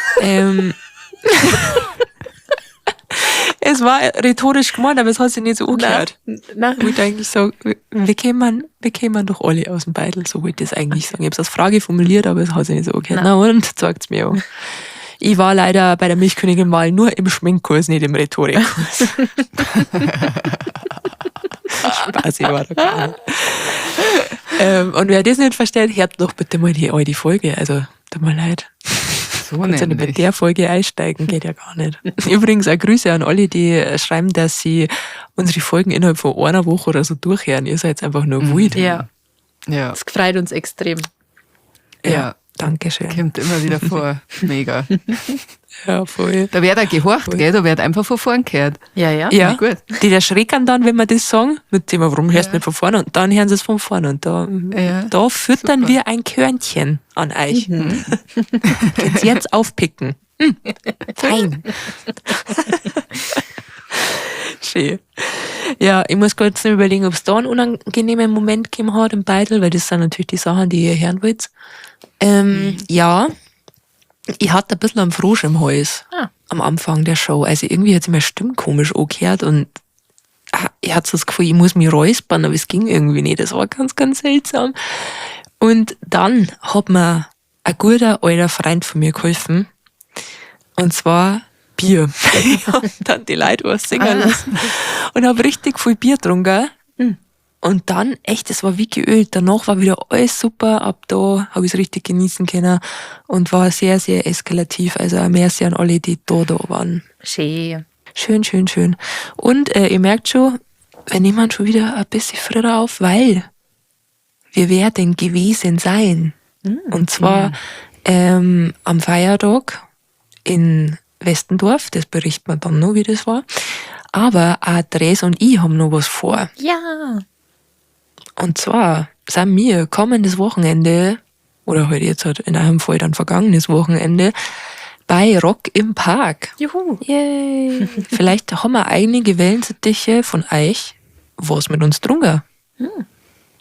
Es war rhetorisch gemeint, aber es hat sich nicht so angehört. Nein. Ich wollte eigentlich sagen, wir kämen doch alle aus dem Beidel, so wollte ich das eigentlich sagen. Ich hab's als Frage formuliert, aber es hat sich nicht so angehört. Na und, zeigt's mir auch. Ich war leider bei der Milchkönigin-Wahl nur im Schminkkurs, nicht im Rhetorikkurs. Spaß, ich war da gar nicht. Und wer das nicht versteht, hört doch bitte mal die alte Folge. Also, tut mir leid. So Kannst ja nicht bei nämlich. der Folge einsteigen, geht ja gar nicht. Übrigens auch Grüße an alle, die schreiben, dass sie unsere Folgen innerhalb von einer Woche oder so durchhören. Ihr seid einfach nur wild. Ja. Ja. Das freut uns extrem. Ja. Ja. Dankeschön. Kommt immer wieder vor. Mega. Ja, voll. Da wird auch gehorcht, gell? Da wird einfach von vorn gehört. Ja, ja. Ja, Gut. Die erschrecken dann, wenn wir das sagen, mit dem, warum hörst du nicht von vorne? Und dann hören sie es von vorne. Und da, Ja. da füttern Super. wir ein Körnchen an euch. Könnt ihr jetzt aufpicken. Fein. Schön. Ja, ich muss kurz noch überlegen, ob es da einen unangenehmen Moment gegeben hat im Beidel, weil das sind natürlich die Sachen, die ihr hören wollt. Ja, ich hatte ein bisschen einen Frosch im Hals am Anfang der Show. Also irgendwie hat sich meine Stimme komisch angehört und ich hatte so das Gefühl, ich muss mich räuspern, aber es ging irgendwie nicht. Das war ganz, ganz seltsam. Und dann hat mir ein guter alter Freund von mir geholfen. Und zwar Bier. Ich hab dann die Leute was singen lassen und hab richtig viel Bier getrunken. Und dann, echt, es war wie geölt. Danach war wieder alles super. Ab da habe ich es richtig genießen können und war sehr, sehr eskalativ. Also auch merci an alle, die da waren. Schön. Schön, schön, schön. Und ihr merkt schon, wir nehmen schon wieder ein bisschen früher auf, weil wir werden gewesen sein. Und zwar am Feiertag in Westendorf, das berichten wir dann noch, wie das war. Aber auch Dres und ich haben noch was vor. Ja. Und zwar sind wir kommendes Wochenende, oder halt jetzt halt in einem Fall dann vergangenes Wochenende, bei Rock im Park. Juhu. Yay. Vielleicht haben wir einige Wellensittiche von euch was mit uns drunter.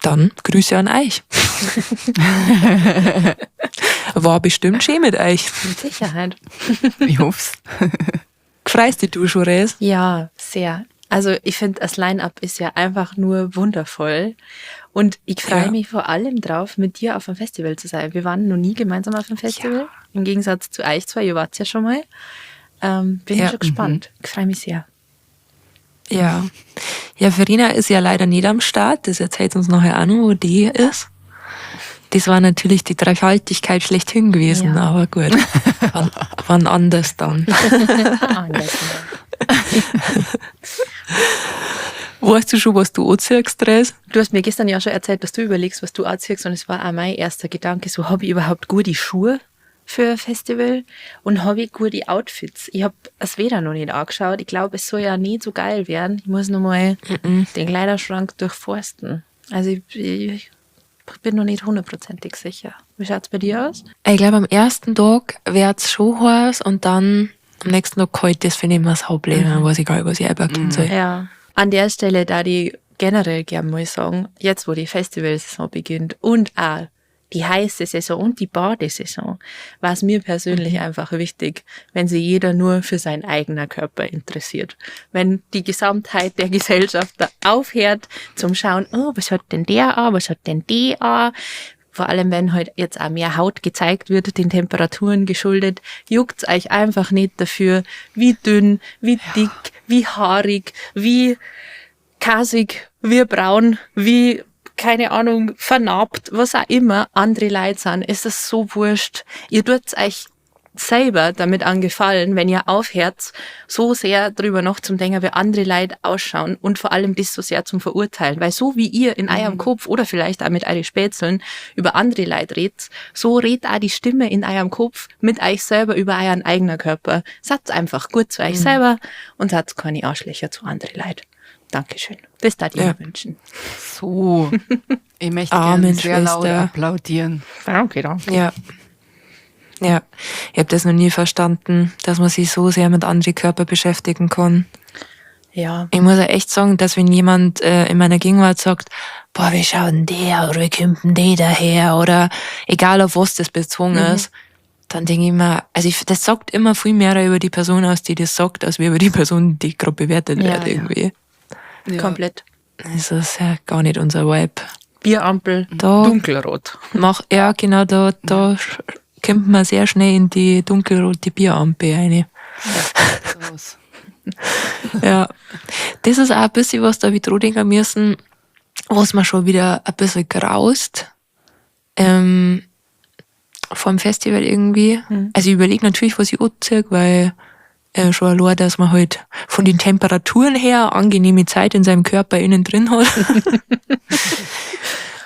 Dann Grüße an euch. War bestimmt schön mit euch. Mit Sicherheit. Ich hoff's. Freust dich du schon, Res? Ja, sehr. Also ich finde, das Line-Up ist ja einfach nur wundervoll. Und ich freue Ja. mich vor allem drauf, mit dir auf einem Festival zu sein. Wir waren noch nie gemeinsam auf einem Festival. Im Gegensatz zu euch zwei, ihr wart ja schon mal. Bin Ja. ich schon gespannt. Ich freue mich sehr. Ja. Ja, Verena ist ja leider nicht am Start. Das erzählt uns nachher auch noch, wo die ist. Das war natürlich die Dreifaltigkeit schlechthin gewesen, Ja. aber gut. Wann anders dann. Anders. Weißt du schon, was du anziehst, Dres? Du hast mir gestern ja schon erzählt, dass du überlegst, was du anziehst. Und es war auch mein erster Gedanke, so habe ich überhaupt gute Schuhe für ein Festival und habe ich gute Outfits. Ich habe es weder noch nicht angeschaut. Ich glaube, es soll ja nicht so geil werden. Ich muss noch mal den Kleiderschrank durchforsten. Also ich bin noch nicht hundertprozentig sicher. Wie schaut's bei dir aus? Ich glaube, am ersten Tag wird's schon heiß und dann am nächsten Tag kalt. Das finde ich immer das Hauptproblem. Dann weiß ich gar nicht, was ich einpacken soll. Ja. An der Stelle, da die generell gern mal sagen, jetzt wo die Festivalsaison beginnt und auch die heiße Saison und die Badesaison, war es mir persönlich einfach wichtig, wenn sich jeder nur für seinen eigenen Körper interessiert. Wenn die Gesamtheit der Gesellschaft da aufhört zum Schauen, oh, was hat denn der an, was hat denn die an, Vor allem, wenn halt jetzt auch mehr Haut gezeigt wird, den Temperaturen geschuldet, juckt's euch einfach nicht dafür, wie dünn, wie dick, wie haarig, wie kasig, wie braun, wie, keine Ahnung, vernarbt, was auch immer andere Leute sind. Es ist so wurscht. Ihr tut's euch selber damit angefallen, wenn ihr aufhört, so sehr drüber noch zum denken, wie andere Leute ausschauen und vor allem das so sehr zum Verurteilen. Weil so wie ihr in eurem Kopf oder vielleicht auch mit euren Spätzeln über andere Leute redet, so redet auch die Stimme in eurem Kopf mit euch selber über euren eigenen Körper. Seid einfach gut zu euch selber und seid keine Arschlöcher zu anderen Leuten. Dankeschön. Das darf ich mir wünschen. So, ich möchte Amen, gerne sehr laut Schwester. applaudieren. Danke, danke. Ja. Ja, ich habe das noch nie verstanden, dass man sich so sehr mit anderen Körper beschäftigen kann. Ja. Ich muss ja echt sagen, dass wenn jemand in meiner Gegenwart sagt, boah, wie schaut denn der oder wie kommt denn der daher oder egal auf was das bezogen ist, dann denke ich mir, also ich, das sagt immer viel mehr über die Person aus, die das sagt, als wie über die Person, die gerade bewertet Ja, wird ja. irgendwie. Ja. Komplett. Das ist ja gar nicht unser Vibe. Bierampel, Da dunkelrot. mach, ja genau, da kommt man sehr schnell in die dunkelrote Bierampel rein. Aus. Ja, das ist auch ein bisschen was, da hab ich dran denken müssen, was man schon wieder ein bisschen graust. Vor dem Festival irgendwie. Also ich überlege natürlich, was ich anziehe, weil schon allein, dass man halt von den Temperaturen her angenehme Zeit in seinem Körper innen drin hat.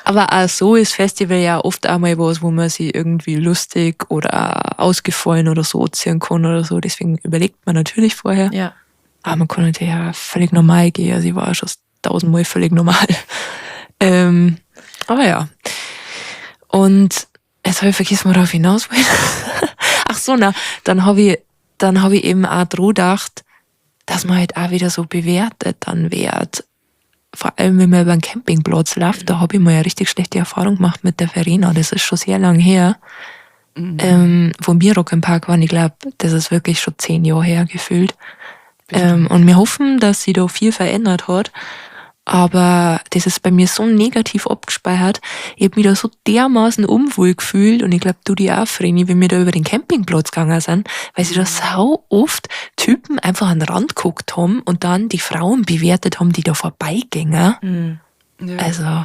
Aber auch so ist Festival ja oft auch mal was, wo man sich irgendwie lustig oder ausgefallen oder so anziehen kann oder so. Deswegen überlegt man natürlich vorher. Ja. Aber man kann natürlich auch völlig normal gehen. Also ich war auch schon 1000-mal völlig normal. Aber ja. Und jetzt habe ich vergessen, worauf ich hinaus wollte. Ach so, na, dann habe ich eben auch dran gedacht, dass man halt auch wieder so bewertet dann wird. Vor allem, wenn man über einen Campingplatz läuft, da habe ich mal eine richtig schlechte Erfahrung gemacht mit der Verena. Das ist schon sehr lang her. Wo wir Rock im Park waren, ich glaube, das ist wirklich schon 10 Jahre her gefühlt. Und wir hoffen, dass sich da viel verändert hat. Aber das ist bei mir so negativ abgespeichert. Ich hab mich da so dermaßen unwohl gefühlt und ich glaub, du die auch, Vreni, wenn wir da über den Campingplatz gegangen sind, weil sie da sau oft Typen einfach an den Rand geguckt haben und dann die Frauen bewertet haben, die da vorbeigingen. Ja. Also,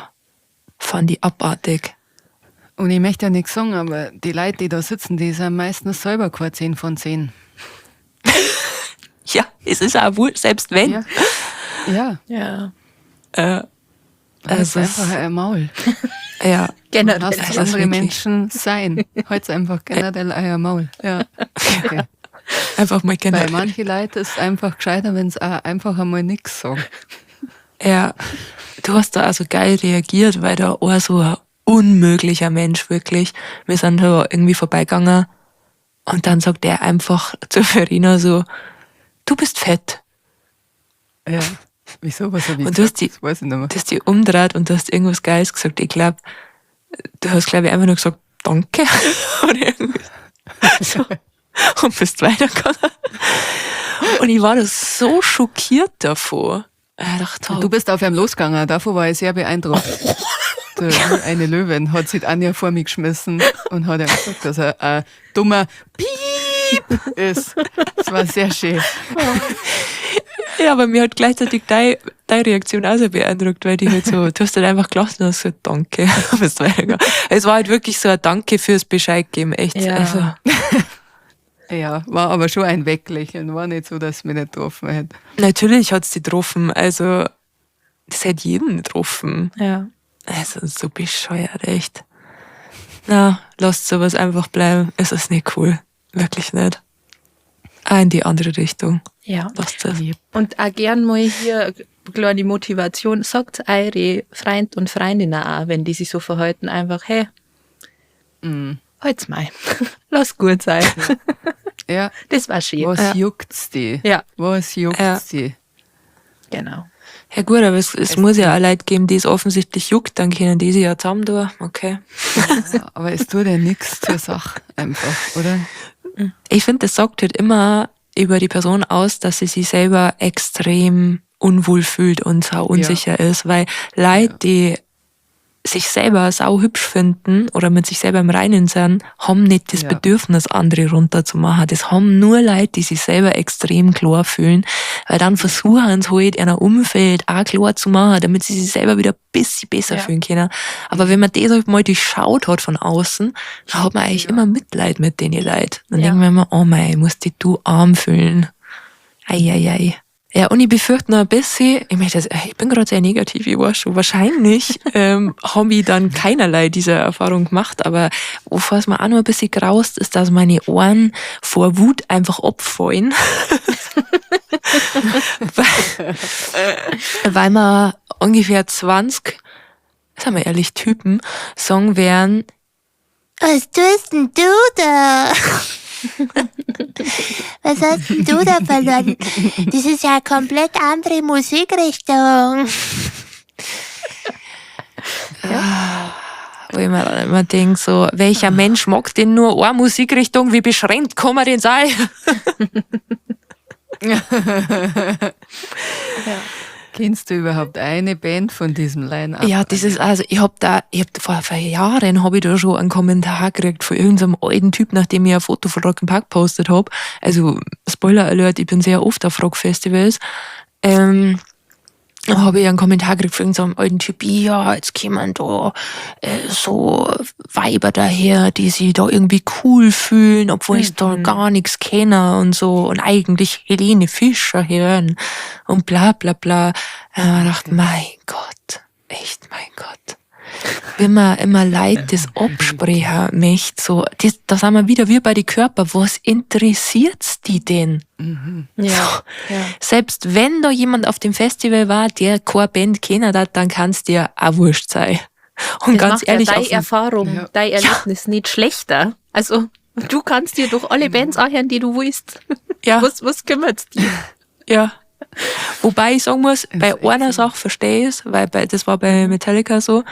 fand ich abartig. Und ich möchte ja nichts sagen, aber die Leute, die da sitzen, die sind meistens selber keine 10 von 10. Ja, es ist auch wohl, selbst wenn. Ja. Ja. Ja. Halt's Es ist- einfach ein Maul. Ja. Generell. Lasst Es ist andere wirklich- Menschen sein. Halt's einfach generell euer Maul. Ja. Okay. Einfach mal Weil generell. manche Leute ist einfach gescheiter, wenn sie auch einfach einmal nichts sagen. Ja, du hast da also geil reagiert, weil da war so ein unmöglicher Mensch, wirklich. Wir sind da irgendwie vorbeigegangen und dann sagt er einfach zu Verena so, du bist fett. Ja. Wieso? Was hab ich Und du hast gesagt? die- Das weiß ich nicht mehr. Du hast die umgedreht und du hast irgendwas Geiles gesagt. Ich glaub, du hast, glaub ich, einfach nur gesagt, danke. Oder irgendwie so. Und bist weitergegangen. Und ich war da so schockiert davor. Ich dachte, Du bist auf ihm losgegangen, davon war ich sehr beeindruckt. Eine Löwin hat sich Anja vor mich geschmissen und hat ihm gesagt, dass er ein dummer Piep ist. Das war sehr schön. Ja, aber mir hat gleichzeitig deine Reaktion auch sehr beeindruckt, weil die halt so, du hast halt einfach gelassen und hast gesagt, danke. Und bist weitergegangen. Es war halt wirklich so ein Danke fürs Bescheid geben, echt. Ja. Also, Ja, war aber schon ein Weglächeln. War nicht so, dass es mich nicht getroffen hätte. natürlich hat's die getroffen, also, das hätte jeden getroffen. Ja. Also, so bescheuert, echt. Na, lasst sowas einfach bleiben. Es ist nicht cool. Wirklich nicht. Auch in die andere Richtung. Ja. Lasst es. Und auch gern mal hier kleine Motivation. Sagt eure Freund und Freundinnen auch, wenn die sich so verhalten, einfach, hey, halt's mal. Lass gut sein. Ja, Das war schön. was Ja. juckt's die? Ja. Was juckt's Ja. die? Genau. Ja gut, aber es muss ja auch Leute geben, die es offensichtlich juckt, dann können die sich ja zusammen tun. Okay. Ja, aber es tut ja nichts zur Sache einfach, oder? Ich finde, das sagt halt immer über die Person aus, dass sie sich selber extrem unwohl fühlt und sau unsicher ist, weil Leute, die sich selber sau hübsch finden oder mit sich selber im Reinen sind, haben nicht das Bedürfnis, andere runterzumachen. Das haben nur Leute, die sich selber extrem klar fühlen, weil dann versuchen sie halt, in einem Umfeld auch klar zu machen, damit sie sich selber wieder ein bisschen besser fühlen können. Aber wenn man das halt mal durchschaut hat von außen, dann hat man eigentlich immer Mitleid mit den Leuten. Dann denken wir immer, oh mei, musst dich du arm fühlen. Ei, ei, ei. Ja, und ich befürchte noch ein bisschen, ich möchte das, ich bin gerade sehr negativ, ich weiß schon, wahrscheinlich habe ich dann keinerlei dieser Erfahrung gemacht, aber wovor es mir auch noch ein bisschen graust, ist, dass meine Ohren vor Wut einfach abfallen. Weil man ungefähr 20, sagen wir ehrlich, Typen sagen werden, was tust denn du da? Was hast denn du da verloren? Das ist ja eine komplett andere Musikrichtung. Ja. Wo ich mir dann immer denk, so, welcher Mensch mag denn nur eine Musikrichtung? Wie beschränkt kann man denn sein? Ja. Kennst du überhaupt eine Band von diesem Line-Up? Ja, das ist also, ich hab da, ich hab vor Jahren hab ich da schon einen Kommentar gekriegt von irgendeinem alten Typ, nachdem ich ein Foto von Rock im Park gepostet hab. Also, Spoiler Alert, ich bin sehr oft auf Rockfestivals. Hab ich einen Kommentar gekriegt von irgendeinem alten Typ, ja, jetzt kommen da so Weiber daher, die sich da irgendwie cool fühlen, obwohl ich da gar nichts kenne und so und eigentlich Helene Fischer hören und bla bla bla. Da hab ich gedacht, mein Gott, echt mein Gott. Wenn man immer Leid das absprechen möchte, so, das, da sind wir wieder wie bei den Körper, was interessiert's die denn? Ja, So. ja. Selbst wenn da jemand auf dem Festival war, der keine Band kennen hat, dann kann's dir auch wurscht sein. Und Das ganz macht ja ehrlich, deine auf dem Erfahrung, dein Erlebnis nicht schlechter. Also, du kannst dir doch alle Bands anhören, die du willst. Ja. Was kümmert's dich? Ja. Wobei ich sagen muss, Das bei ist echt einer so. Sache verstehe ich's, weil das war bei Metallica so,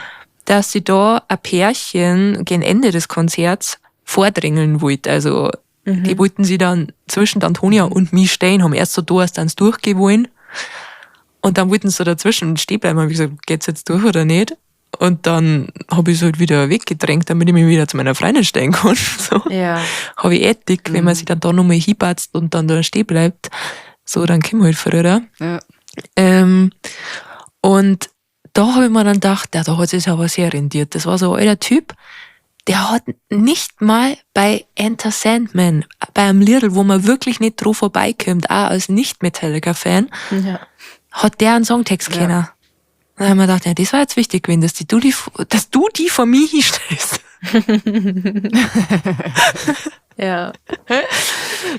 dass sie da ein Pärchen gegen Ende des Konzerts vordrängeln wollte. Also die wollten sie dann zwischen Antonia und mich stehen, haben erst so da, als dann durchgehen wollen. Und dann wollten sie dazwischen stehen bleiben. Hab ich gesagt, geht's jetzt durch oder nicht? Und dann hab ich sie halt wieder weggedrängt, damit ich mich wieder zu meiner Freundin stellen kann. So. Hab ich Ethik, wenn man sich dann da nochmal hinpatzt und dann da stehen bleibt. So, dann kommen wir halt früher. Und da hab ich mir dann gedacht, ja, da hat sich's aber sehr rendiert. Das war so ein alter Typ, der hat nicht mal bei Enter Sandman, bei einem Liedl, wo man wirklich nicht drauf vorbeikommt, auch als Nicht-Metallica-Fan, hat der einen Songtext kennen. Dann haben wir gedacht, ja, das war jetzt wichtig gewesen, dass du die vor mir hinstellst.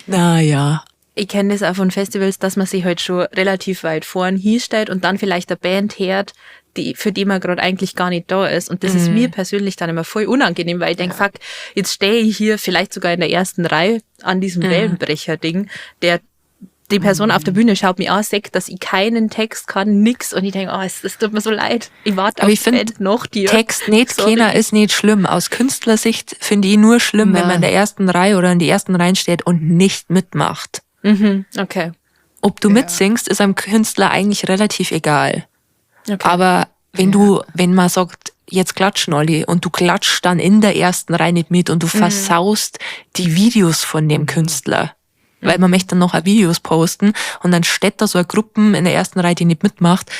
Naja. Ich kenne das auch von Festivals, dass man sich halt schon relativ weit vorn hinstellt und dann vielleicht eine Band hört, für die man grad eigentlich gar nicht da ist. Und das ist mir persönlich dann immer voll unangenehm, weil ich denk, fuck, jetzt stehe ich hier vielleicht sogar in der ersten Reihe an diesem Wellenbrecher-Ding, der die Person auf der Bühne schaut mich an, sagt, dass ich keinen Text kann, nix. Und ich denk, oh, es tut mir so leid. Ich warte Aber auf ich find, Band noch dir. Text nicht Sorry. kennen ist nicht schlimm. Aus Künstlersicht finde ich nur schlimm, wenn man in der ersten Reihe oder in die ersten Reihen steht und nicht mitmacht. Okay. Ob du mitsingst, ist einem Künstler eigentlich relativ egal. Aber wenn man sagt, jetzt klatschen alle und du klatschst dann in der ersten Reihe nicht mit und du versaust die Videos von dem Künstler. Weil man möchte dann noch auch Videos posten und dann steht da so eine Gruppe in der ersten Reihe, die nicht mitmacht.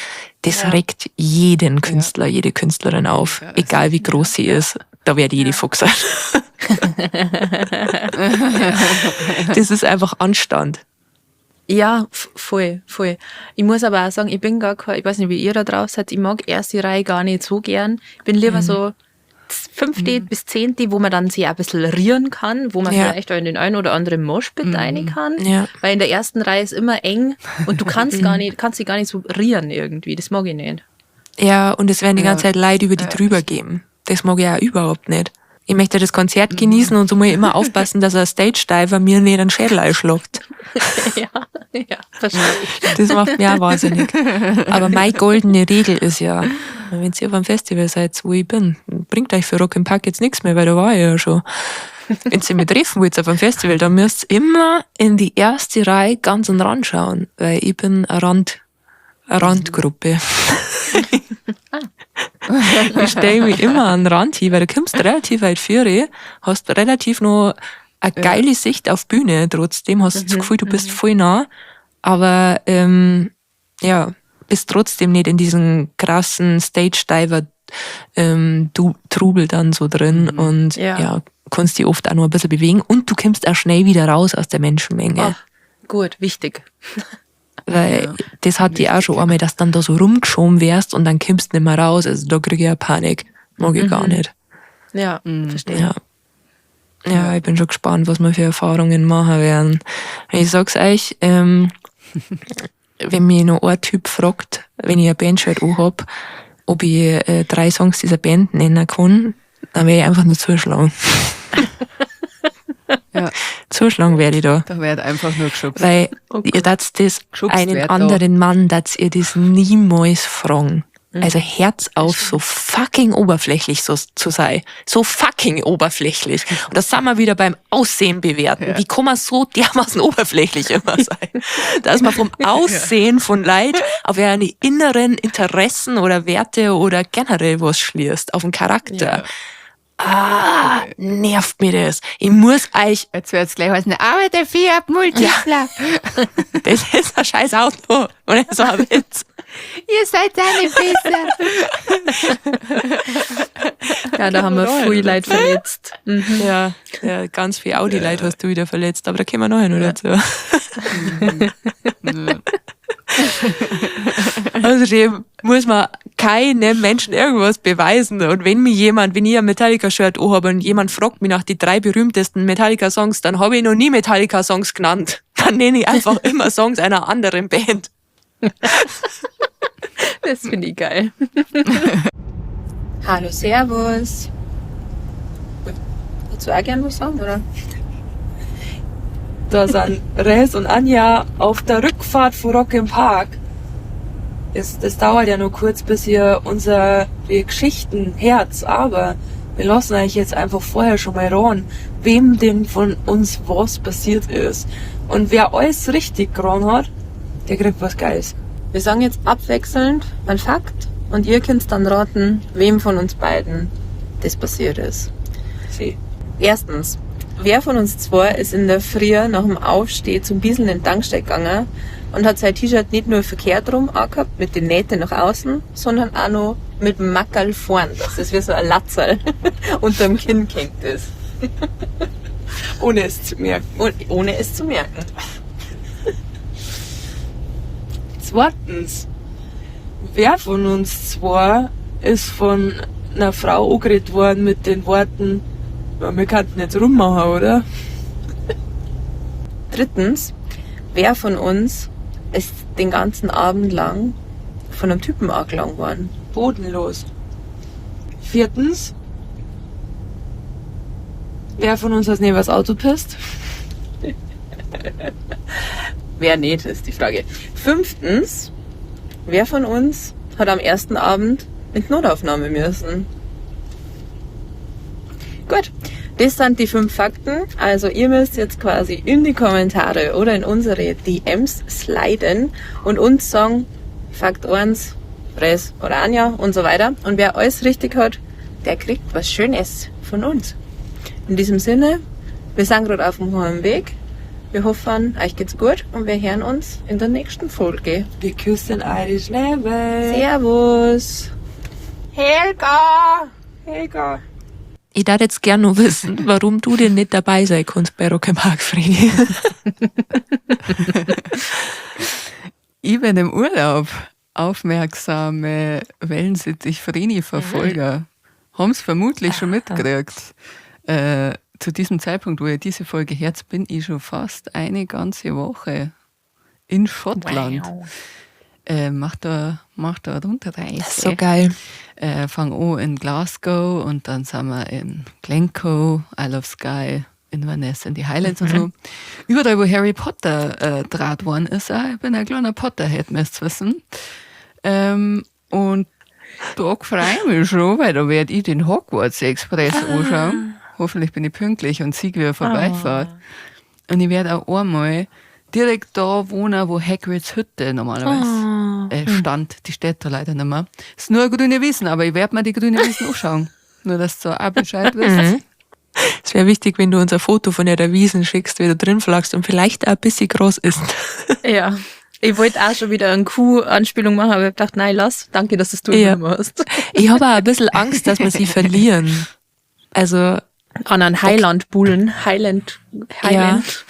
Das regt jeden Künstler, jede Künstlerin auf, egal wie groß sie ist. Da werde jede Fuchs sein. Das ist einfach Anstand. Ja, voll, voll. Ich muss aber auch sagen, ich bin gar kein, ich weiß nicht, wie ihr da drauf seid, ich mag erste Reihe gar nicht so gern. Ich bin lieber so 5. bis 10., wo man dann sich auch ein bisschen rieren kann, wo man vielleicht auch in den einen oder anderen Moshpit rein kann. Weil in der ersten Reihe ist immer eng und du kannst gar nicht, kannst dich gar nicht so rieren irgendwie. Das mag ich nicht. Ja, und es werden die ganze Zeit Leute über die drüber gehen. Das mag ich auch überhaupt nicht. Ich möchte das Konzert genießen und so muss ich immer aufpassen, dass ein Stage-Diver mir nicht einen Schädel einschlägt. Ja, ja, verstehe ich. Das macht mich auch wahnsinnig. Aber meine goldene Regel ist ja, wenn ihr auf einem Festival seid, wo ich bin, bringt euch für Rock im Park jetzt nichts mehr, weil da war ich ja schon. Wenn ihr mich treffen wollt auf einem Festival, dann müsst ihr immer in die erste Reihe ganz an den Rand schauen, weil ich bin eine Randgruppe. Ich stelle mich immer an den Rand hin, weil du kommst relativ weit vor, hast relativ noch eine geile Sicht auf Bühne, trotzdem hast du das Gefühl, du bist voll nah, aber ja, bist trotzdem nicht in diesem krassen Stage-Diver Trubel dann so drin und ja, kannst dich oft auch nur ein bisschen bewegen und du kommst auch schnell wieder raus aus der Menschenmenge. Ach, gut, wichtig. Weil das hat die auch schon einmal, dass dann da so rumgeschoben wirst und dann kommst du nicht mehr raus. Also da kriege ich ja Panik. Mag ich gar nicht. Ja, verstehe. Ja. Ja, ich bin schon gespannt, was wir für Erfahrungen machen werden. Ich sag's euch, wenn mich noch ein Typ fragt, wenn ich ein Bandshirt anhab, ob ich 3 Songs dieser Band nennen kann, dann werde ich einfach nur zuschlagen. Ja. Zuschlagen werde ich da. Da wird einfach nur geschubst. Weil ihr darfst das Geschubst einen wird da. anderen Mann, dass ihr das niemals fragen. Also Herz auf, so fucking oberflächlich so zu sein. So fucking oberflächlich. Und das sind wir wieder beim Aussehen bewerten. Ja. Wie kann man so dermaßen oberflächlich immer sein? Dass man vom Aussehen von Leid auf ihre inneren Interessen oder Werte oder generell was schließt, auf den Charakter. Ja. Ah, nervt mir das. Ich muss euch Jetzt wird's gleich heißen, aber der Fiat Multipla. Das ist ein scheiß Auto. Und das war ein Witz. Ihr seid alle besser. Ja, da haben wir viel Leid verletzt. Ja, ja, ganz viel Audi-Leid hast du wieder verletzt, aber da kommen wir noch hin oder dazu. Außerdem muss man keinem Menschen irgendwas beweisen. Und wenn mir jemand, wenn ich ein Metallica-Shirt anhabe und jemand fragt mich nach die 3 berühmtesten Metallica-Songs, dann habe ich noch nie Metallica-Songs genannt. Dann nenne ich einfach immer Songs einer anderen Band. Das finde ich geil. Hallo, Servus. Wolltest du auch gern was sagen, oder? Da sind Res und Anja auf der Rückfahrt von Rock im Park. Es dauert ja nur kurz, bis ihr unsere Geschichten hört, aber wir lassen euch jetzt einfach vorher schon mal ran, wem denn von uns was passiert ist. Und wer alles richtig geran hat, der kriegt was Geiles. Wir sagen jetzt abwechselnd einen Fakt und ihr könnt dann raten, wem von uns beiden das passiert ist. Sie. Erstens, wer von uns zwei ist in der Früh nach dem Aufstehen zum Bieseln in den Tanksteig gegangen und hat sein T-Shirt nicht nur verkehrt rum angehabt, mit den Nähten nach außen, sondern auch noch mit dem Mackerl vorn, dass das wie so ein Latzerl unterm Kinn gehängt ist. Ohne es zu merken. Und ohne es zu merken. Zweitens, wer von uns zwei ist von einer Frau angeredet worden mit den Worten, ja, wir könnten jetzt rummachen, oder? Drittens, wer von uns ist den ganzen Abend lang von einem Typen angelangt worden? Bodenlos. Viertens, wer von uns hat neben das Auto pisst? Wer nicht, ist die Frage. Fünftens, wer von uns hat am ersten Abend in die Notaufnahme müssen? Gut, das sind die 5 Fakten. Also ihr müsst jetzt quasi in die Kommentare oder in unsere DMs sliden und uns sagen, Fakt 1, Res oder Anja und so weiter. Und wer alles richtig hat, der kriegt was Schönes von uns. In diesem Sinne, wir sind gerade auf dem Heimweg. Wir hoffen, euch geht's gut und wir hören uns in der nächsten Folge. Wir küssen eure Schnäbel. Servus! Helga! Helga! Ich darf jetzt gern noch wissen, warum du denn nicht dabei sein kannst bei Rock im Park, Vreni. Ich bin im Urlaub. Aufmerksame Wellensittich-Vreni-Verfolger haben's vermutlich schon mitgekriegt. Zu diesem Zeitpunkt, wo ihr diese Folge hört, bin ich schon fast eine ganze Woche in Schottland. Wow. Mach da eine Rundreise. Das ist so geil. Fang an in Glasgow und dann sind wir in Glencoe, Isle of Skye, Inverness, in die Highlands und so. Überall, wo Harry Potter draht worden ist. Auch. Ich bin ein kleiner Potterhead, müsst ihr wissen. Und da freue ich mich schon, weil da werde ich den Hogwarts Express anschauen. Hoffentlich bin ich pünktlich und sieg, wie er vorbeifährt. Und ich werde auch einmal Direkt da wohnen, wo Hagrids Hütte normalerweise stand. Die steht da leider nicht mehr. Ist nur eine grüne Wiesen, aber ich werde mir die grüne Wiesen anschauen. Nur, dass du auch Bescheid wisst. Es wäre wichtig, wenn du uns ein Foto von der Wiesen schickst, wie du drin flagst und vielleicht auch ein bisschen groß ist. Ja. Ich wollte auch schon wieder eine Kuh-Anspielung machen, aber ich hab gedacht, nein, lass. Danke, dass das du Ja. immer machst. Ich habe auch ein bisschen Angst, dass wir sie verlieren. Also, An einen Highland-Bullen. Highland. Highland.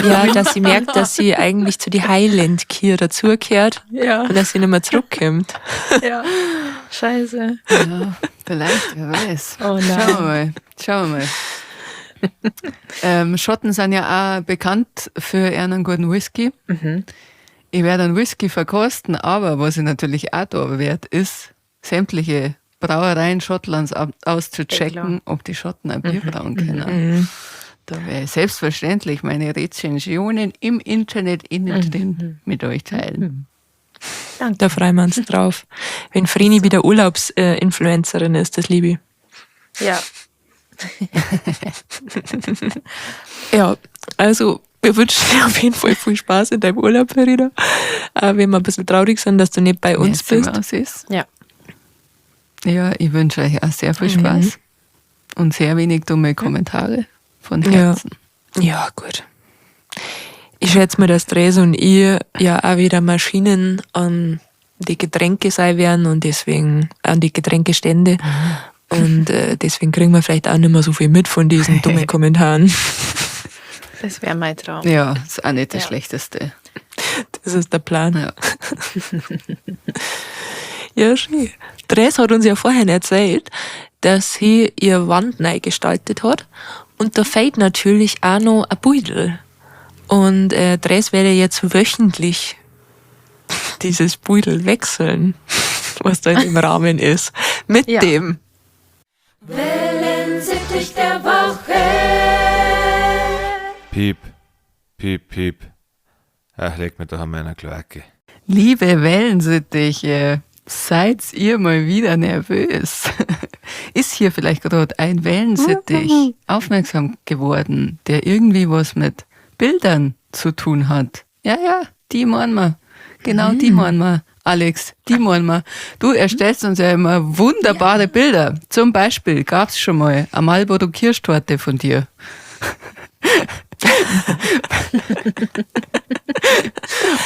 ja, dass sie merkt, dass sie eigentlich zu die Highland-Kier dazugehört Ja. und dass sie nicht mehr zurückkommt. Ja. Scheiße. Ja, vielleicht, wer weiß. Oh nein. Schauen wir mal. Schauen wir mal. Schotten sind ja auch bekannt für einen guten Whisky. Ich werde einen Whisky verkosten, aber was ich natürlich auch da werde, ist, sämtliche Brauereien Schottlands auszuchecken, ob die Schotten ein Bier brauen können. Da werde ich selbstverständlich meine Rezensionen im Internet innen drin mit euch teilen. Da freuen wir uns drauf. Wenn Vreni wieder Urlaubsinfluencerin ist, das liebe ich. Ja. Ja, also wir wünschen dir auf jeden Fall viel Spaß in deinem Urlaub, Verena. Wenn wir ein bisschen traurig sind, dass du nicht bei uns Merci, bist. Mausis. Ja. Ja, ich wünsche euch auch sehr viel Spaß und sehr wenig dumme Kommentare von Ja. Herzen. Ja, gut. Ich schätze mal, dass Dres und ich ja auch wieder Maschinen an die Getränke sein werden und deswegen an die Getränkestände. Und deswegen kriegen wir vielleicht auch nicht mehr so viel mit von diesen dummen Kommentaren. Das wäre mein Traum. Ja, ist auch nicht das Ja. Schlechteste. Das ist der Plan. Ja. Ja, schön. Dres hat uns ja vorhin erzählt, dass sie ihr Wand neu gestaltet hat. Und da fehlt natürlich auch noch ein Beutel. Und Dres werde jetzt wöchentlich dieses Beutel wechseln, was da in dem Rahmen ist. Mit Ja. dem. Wellensittich der Woche. Piep, piep, piep. Ach, leg mir doch an meiner Kloake. Liebe Wellensittiche, seid ihr mal wieder nervös? Ist hier vielleicht gerade ein Wellensittich aufmerksam geworden, der irgendwie was mit Bildern zu tun hat? Ja, ja, die meinen wir. Genau, die meinen wir. Alex, die meinen wir. Du erstellst uns ja immer wunderbare Bilder. Zum Beispiel gab's schon mal eine Marlboro Kirschtorte von dir.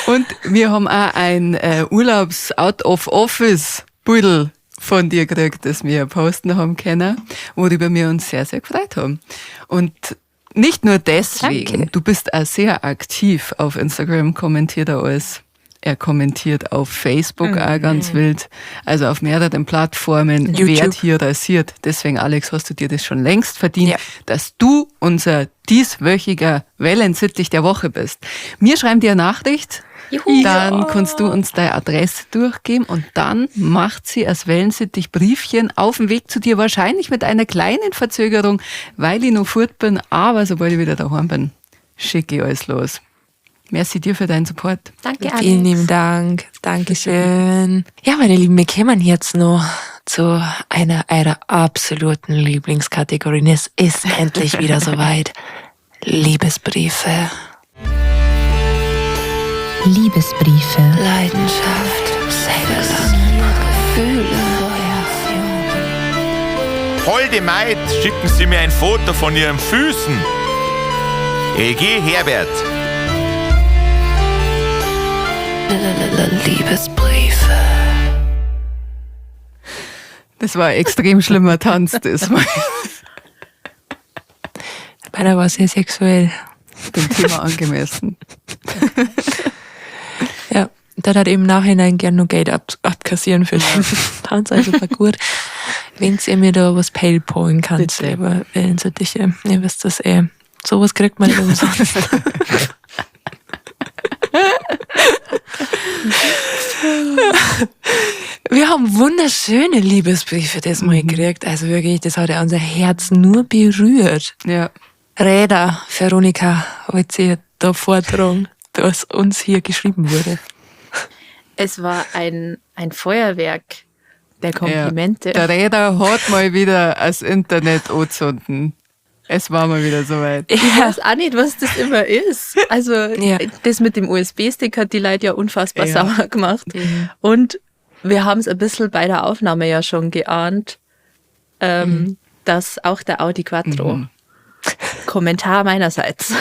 Und wir haben auch ein Urlaubs-Out-of-Office-Beutel von dir gekriegt, das wir posten haben können, worüber wir uns sehr, sehr gefreut haben. Und nicht nur deswegen, Danke. du bist auch sehr aktiv auf Instagram, kommentiert er alles. Er kommentiert auf Facebook auch ganz wild, also auf mehreren Plattformen YouTube. wird hier rasiert. Deswegen, Alex, hast du dir das schon längst verdient, Ja. dass du unser dieswöchiger Wellensittich der Woche bist. Wir schreiben dir eine Nachricht, Juhu. dann kannst du uns deine Adresse durchgeben und dann macht sie als Wellensittich Briefchen auf dem Weg zu dir, wahrscheinlich mit einer kleinen Verzögerung, weil ich noch fort bin, aber sobald ich wieder daheim bin, schicke ich alles los. Merci dir für deinen Support. Danke, Alex. Vielen lieben Dank. Dankeschön. Ja, meine Lieben, wir kommen jetzt noch zu einer eurer absoluten Lieblingskategorien. Es ist endlich wieder soweit. Liebesbriefe. Liebesbriefe. Leidenschaft, Sex, Gefühle, Holde Maid, schicken Sie mir ein Foto von Ihren Füßen. EG Herbert. Liebesbriefe. Das war ein extrem schlimmer Tanz, das war Meiner war sehr sexuell. dem Thema angemessen. Ja, dann hat eben im Nachhinein gern noch Geld abkassieren für den Tanz, also war gut. Wenn ihr mir da was paypalen könnt, Bitte. lieber Wellensittiche, ihr wisst das eh. Sowas kriegt man nicht umsonst. Wir haben wunderschöne Liebesbriefe das Mal gekriegt. Also wirklich, das hat ja unser Herz nur berührt. Ja. Räder, Veronika, wollt ihr da vortragen, was uns hier geschrieben wurde? Es war ein Feuerwerk der Komplimente. Ja. Der Räder hat mal wieder das Internet angezündet. Es war mal wieder soweit. Ich weiß auch nicht, was das immer ist. Also das mit dem USB-Stick hat die Leute ja unfassbar sauer gemacht. Und wir haben es ein bisschen bei der Aufnahme ja schon geahnt, dass auch der Audi Quattro, Kommentar meinerseits,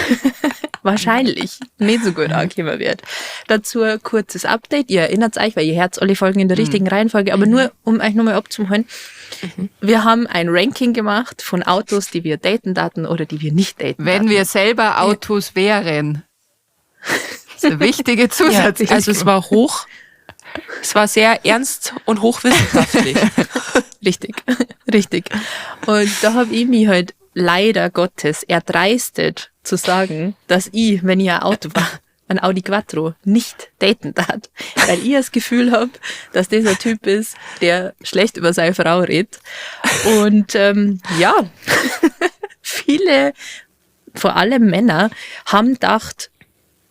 wahrscheinlich nicht so gut angekommen wird. Dazu ein kurzes Update. Ihr erinnert euch, weil ihr hört alle Folgen in der richtigen Reihenfolge, aber nur, um euch nochmal abzuholen. Wir haben ein Ranking gemacht von Autos, die wir daten daten oder die wir nicht daten. Wenn wir selber Autos wären. Das ist eine wichtige Zusatz. Ja, also es war hoch, es war sehr ernst und hochwissenschaftlich. Richtig, richtig. Und da habe ich mich halt leider Gottes erdreistet zu sagen, dass ich, wenn ich ein Auto war, ein Audi Quattro nicht daten darf, weil ich das Gefühl habe, dass dieser Typ ist, der schlecht über seine Frau redet. Und ja, viele, vor allem Männer, haben gedacht,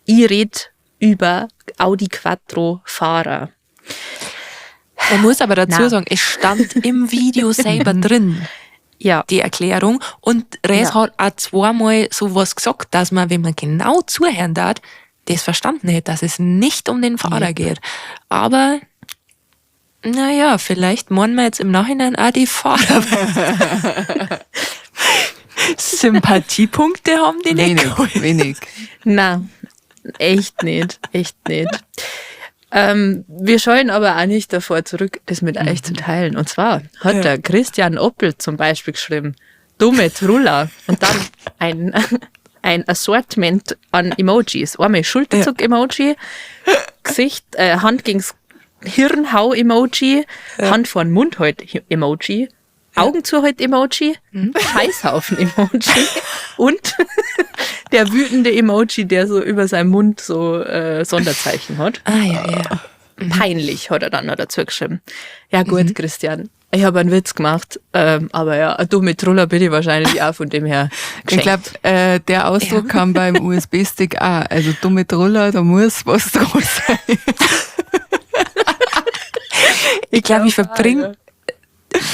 ich red über Audi Quattro Fahrer. Man muss aber dazu sagen, es stand im Video selber drin. Ja. Die Erklärung. Und Res hat auch zweimal sowas gesagt, dass man, wenn man genau zuhören darf, das verstanden hätte, dass es nicht um den Fahrer geht. Aber, naja, vielleicht meinen wir jetzt im Nachhinein auch die Fahrer. Sympathiepunkte haben die nicht geholt. Wenig. Nein, echt nicht. Echt nicht. Wir scheuen aber auch nicht davor zurück, das mit euch zu teilen. Und zwar hat der Christian Oppel zum Beispiel geschrieben, dumme Trulla. Und dann ein Assortment an Emojis. Einmal Schulterzuck-Emoji, Gesicht, Hand gegens Hirnhau-Emoji, Hand vor den Mund halt Emoji, Augen zu halt Emoji, Scheißhaufen-Emoji und der wütende Emoji, der so über seinem Mund so Sonderzeichen hat. Ah, ja, ja. Peinlich hat er dann noch dazu geschrieben. Ja gut, Christian, ich habe einen Witz gemacht, aber ja, eine dumme Trulla bin ich wahrscheinlich auch von dem her Ich glaube, der Ausdruck kam beim USB-Stick auch. Also dumme Trulla, da muss was draus sein. Ich glaube, ich verbringe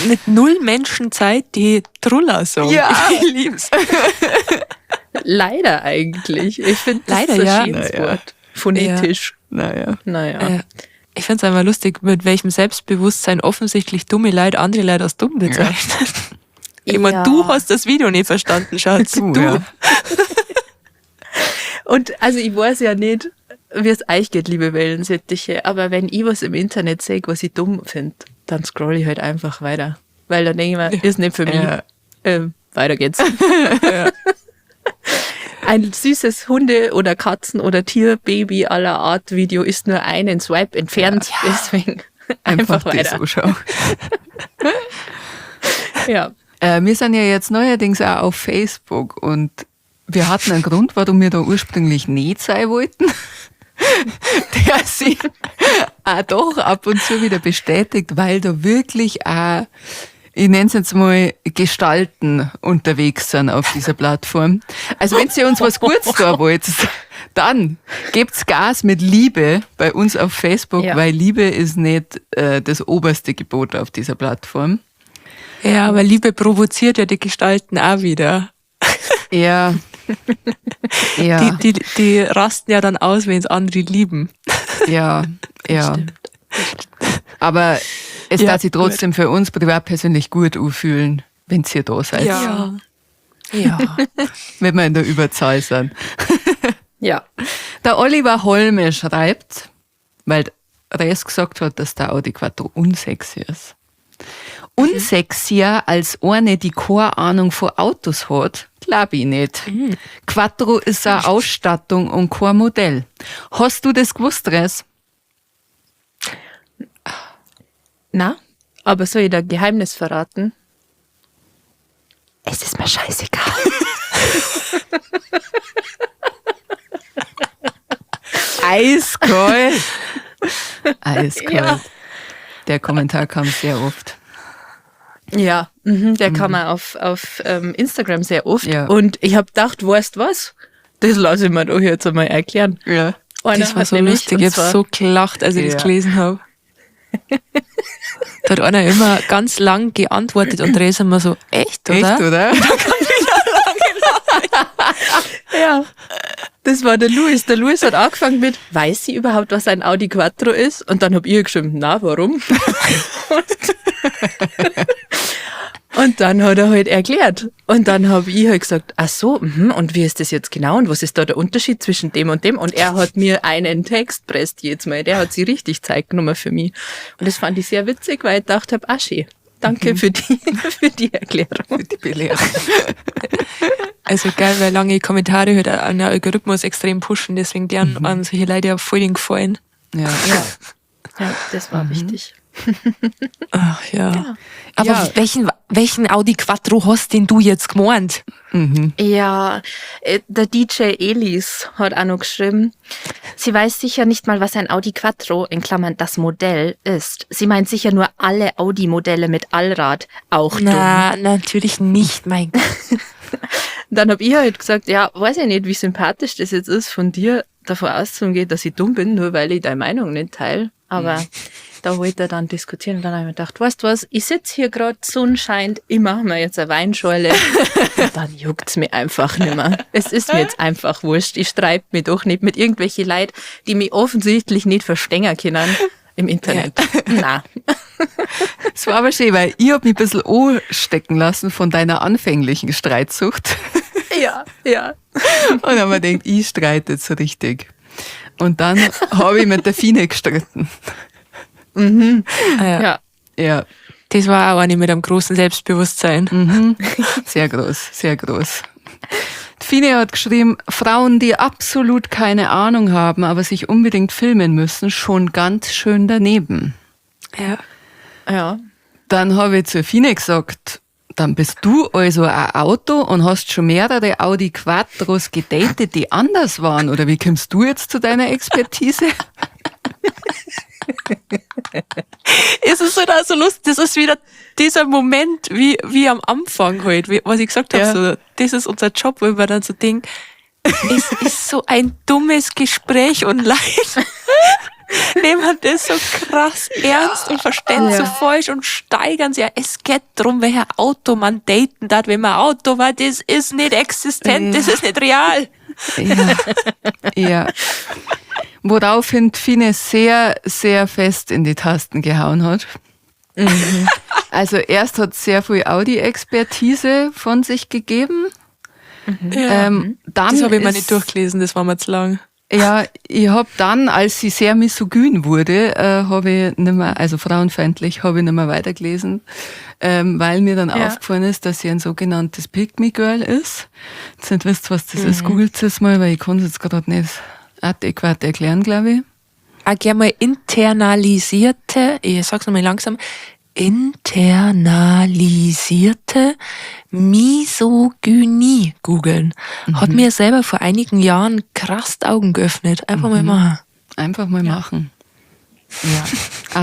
mit 0 Menschen Zeit, die Trulla sagen. Ja. Ich lieb's. Leider eigentlich. Ich finde, das Leider, ist ein ja. schönes Naja. Wort. Phonetisch. Naja. Naja. Ja. Ich find's einmal lustig, mit welchem Selbstbewusstsein offensichtlich dumme Leute andere Leute als dumm bezeichnen. Ich mein, du hast das Video nicht verstanden, Schatz. Du, Du. ja. Und also ich weiß ja nicht, wie es euch geht, liebe Wellensittiche, aber wenn ich was im Internet sehe, was ich dumm finde, dann scroll ich halt einfach weiter. Weil dann denke ich mir, ist nicht für mich. Ja. Weiter geht's. Ein süßes Hunde- oder Katzen- oder Tierbaby aller Art Video ist nur einen Swipe entfernt. Ja. Deswegen Einfach einfach das weiter. anschauen. Ja. Wir sind ja jetzt neuerdings auch auf Facebook und wir hatten einen Grund, warum wir da ursprünglich nicht sein wollten, der sich auch doch ab und zu wieder bestätigt, weil da wirklich auch, ich nenne es jetzt mal, Gestalten unterwegs sind auf dieser Plattform. Also wenn ihr uns was Gutes tun wollt, dann gebt's Gas mit Liebe bei uns auf Facebook, Ja. weil Liebe ist nicht das oberste Gebot auf dieser Plattform. Ja, aber Liebe provoziert ja die Gestalten auch wieder. Ja. Ja. Die rasten ja dann aus, wenn es andere lieben. Ja, ja. Aber es Ja, darf sich trotzdem für uns privat persönlich gut anfühlen, wenn ihr da seid. Ja. Ja. Wenn wir in der Überzahl sind. Ja. Der Oliver Holme schreibt, weil Res gesagt hat, dass der Audi Quattro unsexy ist. Unsexier als eine, die keine Ahnung von Autos hat, glaub ich nicht. Quattro ist eine Ausstattung und kein Modell. Hast du das gewusst, Res? Na, aber soll ich da ein Geheimnis verraten? Es ist mir scheißegal. Eiskalt. Eiskalt. Ja. Der Kommentar kam sehr oft. Ja, der kam auch auf Instagram sehr oft. Ja. Und ich habe gedacht, weißt was? Das lasse ich mir doch jetzt einmal erklären. Ja. Einer Das war hat so nämlich, lustig. und Ich hab zwar- so gelacht, als ich Ja. das gelesen habe. Da hat einer immer ganz lang geantwortet und Res immer so, echt, oder? Echt, oder? Und dann kam wieder eine Ja, das war der Louis. Der Louis hat angefangen mit, weiß sie überhaupt, was ein Audi Quattro ist? Und dann hab ich geschrieben, na, warum? Und dann hat er halt erklärt. Und dann hab ich halt gesagt, ach so, und wie ist das jetzt genau? Und was ist da der Unterschied zwischen dem und dem? Und er hat mir einen Text presst jetzt mal. Der hat sich richtig Zeit genommen für mich. Und das fand ich sehr witzig, weil ich gedacht hab, ach schön, danke für die Erklärung. Für die Belehrung. Also geil, weil lange Kommentare halt auch einen Algorithmus extrem pushen, deswegen deren an solche Leute ja voll den gefallen. Ja. Ja. Ja, das war wichtig. Ach ja. Ja. Aber Ja. welchen Audi Quattro hast denn du jetzt gemeint? Ja, der DJ Elis hat auch noch geschrieben, sie weiß sicher nicht mal, was ein Audi Quattro, in Klammern das Modell, ist. Sie meint sicher nur alle Audi-Modelle mit Allrad, auch dumm. Na, natürlich nicht, mein Gott. Dann hab ich halt gesagt, ja, weiß ich nicht, wie sympathisch das jetzt ist, von dir davon auszugehen, dass ich dumm bin, nur weil ich deine Meinung nicht teile. Aber da wollte er dann diskutieren und dann hab ich mir gedacht, weißt du was, ich sitz hier grad, Sonne scheint, ich mach mir jetzt eine Weinschorle und dann juckt's mir einfach nimmer. Es ist mir jetzt einfach wurscht. Ich streit mich doch nicht mit irgendwelchen Leuten, die mich offensichtlich nicht verstehen können im Internet. Na. Es war aber schön, weil ich hab mich ein bisschen anstecken lassen von deiner anfänglichen Streitsucht. Ja, ja. Und dann hab ich mir gedacht, ich streite jetzt so richtig. Und dann hab ich mit der Fine gestritten. Ah, ja. Ja. Ja. Das war auch eine mit einem großen Selbstbewusstsein. Sehr groß, sehr groß. Die Fine hat geschrieben, Frauen, die absolut keine Ahnung haben, aber sich unbedingt filmen müssen, schon ganz schön daneben. Ja. Ja. Dann habe ich zur Fine gesagt, dann bist du also ein Auto und hast schon mehrere Audi Quattros gedatet, die anders waren. Oder wie kommst du jetzt zu deiner Expertise? Es ist halt auch so lustig, das ist wieder dieser Moment, wie am Anfang halt, wie, was ich gesagt hab, Ja. so, das ist unser Job, wo man dann so denkt, es ist so ein dummes Gespräch und Leid. Nehmen das so krass ernst und verstehen so falsch und steigern sich. Ja, es geht drum, welcher Auto man daten darf, wenn man Auto war, das ist nicht existent, das ist nicht real. Ja. Ja. Woraufhin Fine sehr, sehr fest in die Tasten gehauen hat. Also erst hat sehr viel Audi-Expertise von sich gegeben. Dann Das habe ich mir ist- nicht durchgelesen, das war mir zu lang. Ja, ich hab dann, als sie sehr misogyn wurde, habe ich nimmer, also frauenfeindlich, habe ich nimmer weitergelesen, weil mir dann aufgefallen ist, dass sie ein sogenanntes Pick-me-Girl ist. Jetzt nicht wisst, was das ist, googelt es mal, weil ich kann es jetzt gerade nicht adäquat erklären, glaube ich. Auch gerne mal internalisierte, ich sag's nochmal langsam, internalisierte Misogynie googeln. Hat mir selber vor einigen Jahren krass die Augen geöffnet. Einfach mal machen. Einfach mal machen. Ja,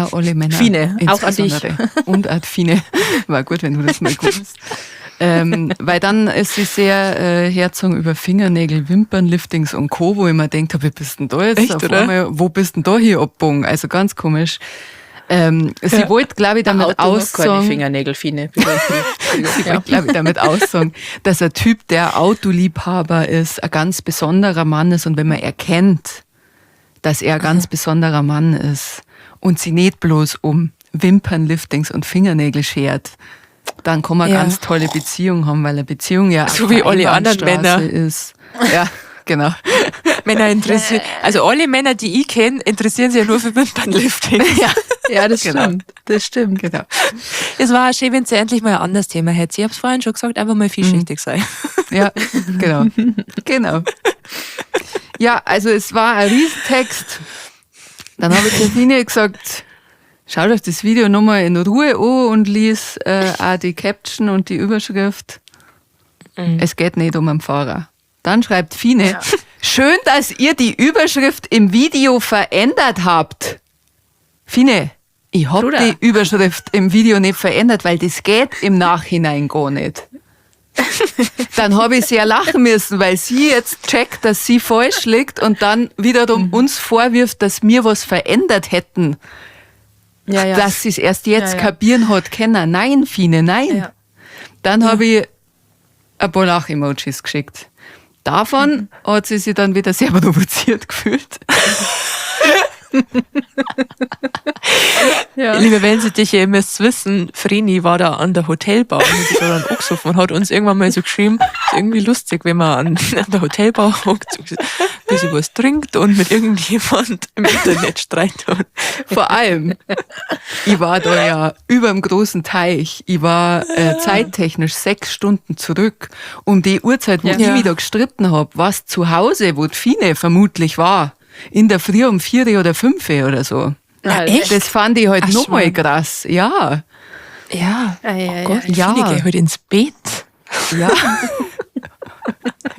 auch alle Männer. Fine, auch an dich. insbesondere. Und auch die Fine. War gut, wenn du das mal googelst. Weil dann ist sie sehr herzog über Fingernägel, Wimpern, Liftings und Co., wo ich mir denkt habe, wie bist denn da jetzt? Echt, auf oder? einmal, wo bist denn da hier abgebogen? Also ganz komisch. Sie wollte, glaube ich, damit Auto hat keine aussagen, Fingernägel, Fine. Bitte. Sie wollte, glaube ich, damit aussagen, dass ein Typ, der Autoliebhaber ist, ein ganz besonderer Mann ist und wenn man erkennt, dass er ein ganz besonderer Mann ist und sie nicht bloß um Wimpernliftings und Fingernägel schert, dann kann man eine Ja. ganz tolle Beziehung haben, weil eine Beziehung ja So wie alle anderen Einbahnstraße Männer. ist. Ja, genau. Männer interessieren, also alle Männer, die ich kenne, interessieren sich ja nur für Wimpernlifting. Ja, Ja, das Genau. stimmt. Das stimmt. genau. Es war auch schön, wenn es endlich mal ein anderes Thema hätte. Ich habe es vorhin schon gesagt, einfach mal vielschichtig sein. Ja, genau. Genau. Ja, also es war ein Riesentext. Dann habe ich zur Fine gesagt, schau doch das Video nochmal in Ruhe an und lies auch die Caption und die Überschrift. Es geht nicht um einen Fahrer. Dann schreibt Fine, schön, dass ihr die Überschrift im Video verändert habt. Fine, ich hab Bruder. die Überschrift im Video nicht verändert, weil das geht im Nachhinein gar nicht. Dann habe ich sehr lachen müssen, weil sie jetzt checkt, dass sie falsch liegt und dann wiederum uns vorwirft, dass wir was verändert hätten, Ja, ja. dass sie es erst jetzt Ja, ja. kapieren hat können. Nein, Fine, nein. Ja. Dann habe ich ein paar Lach-Emojis geschickt. Davon hat sie sich dann wieder sehr provoziert gefühlt. Ja. Liebe Wellensittiche, ihr müsst wissen, Vreni war da an der Hotelbar und hat sich da dann angesoffen und hat uns irgendwann mal so geschrieben, ist irgendwie lustig, wenn man an der Hotelbar hockt, so ein bisschen was trinkt und mit irgendjemand im Internet streitet. Vor allem, ich war da ja über dem großen Teich. Ich war zeittechnisch 6 Stunden zurück. Um die Uhrzeit, wo ich mich da gestritten hab, war's zu Hause, wo die Fine vermutlich war. In der Früh um 4 oder 5 oder so. Na, echt? Das fand ich halt Ach, nochmal schon. krass. Ja. Ja. Ei, Oh ei, Gott, ei. ja. Fine, geh heute ins Bett. Ja.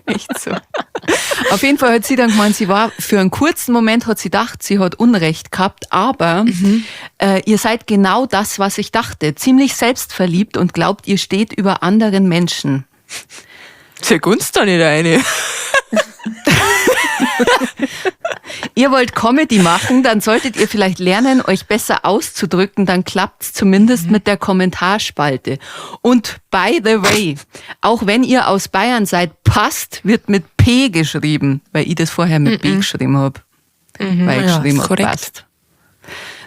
Echt so. Auf jeden Fall hat sie dann gemeint, sie war für einen kurzen Moment hat sie gedacht, sie hat Unrecht gehabt, aber ihr seid genau das, was ich dachte. Ziemlich selbstverliebt und glaubt, ihr steht über anderen Menschen. Zeig uns da nicht eine. Ihr wollt Comedy machen, dann solltet ihr vielleicht lernen, euch besser auszudrücken, dann klappt's zumindest mit der Kommentarspalte. Und by the way, auch wenn ihr aus Bayern seid, passt wird mit P geschrieben, weil ich das vorher mit B geschrieben hab. Weil ich Ja, geschrieben hab, korrekt. passt.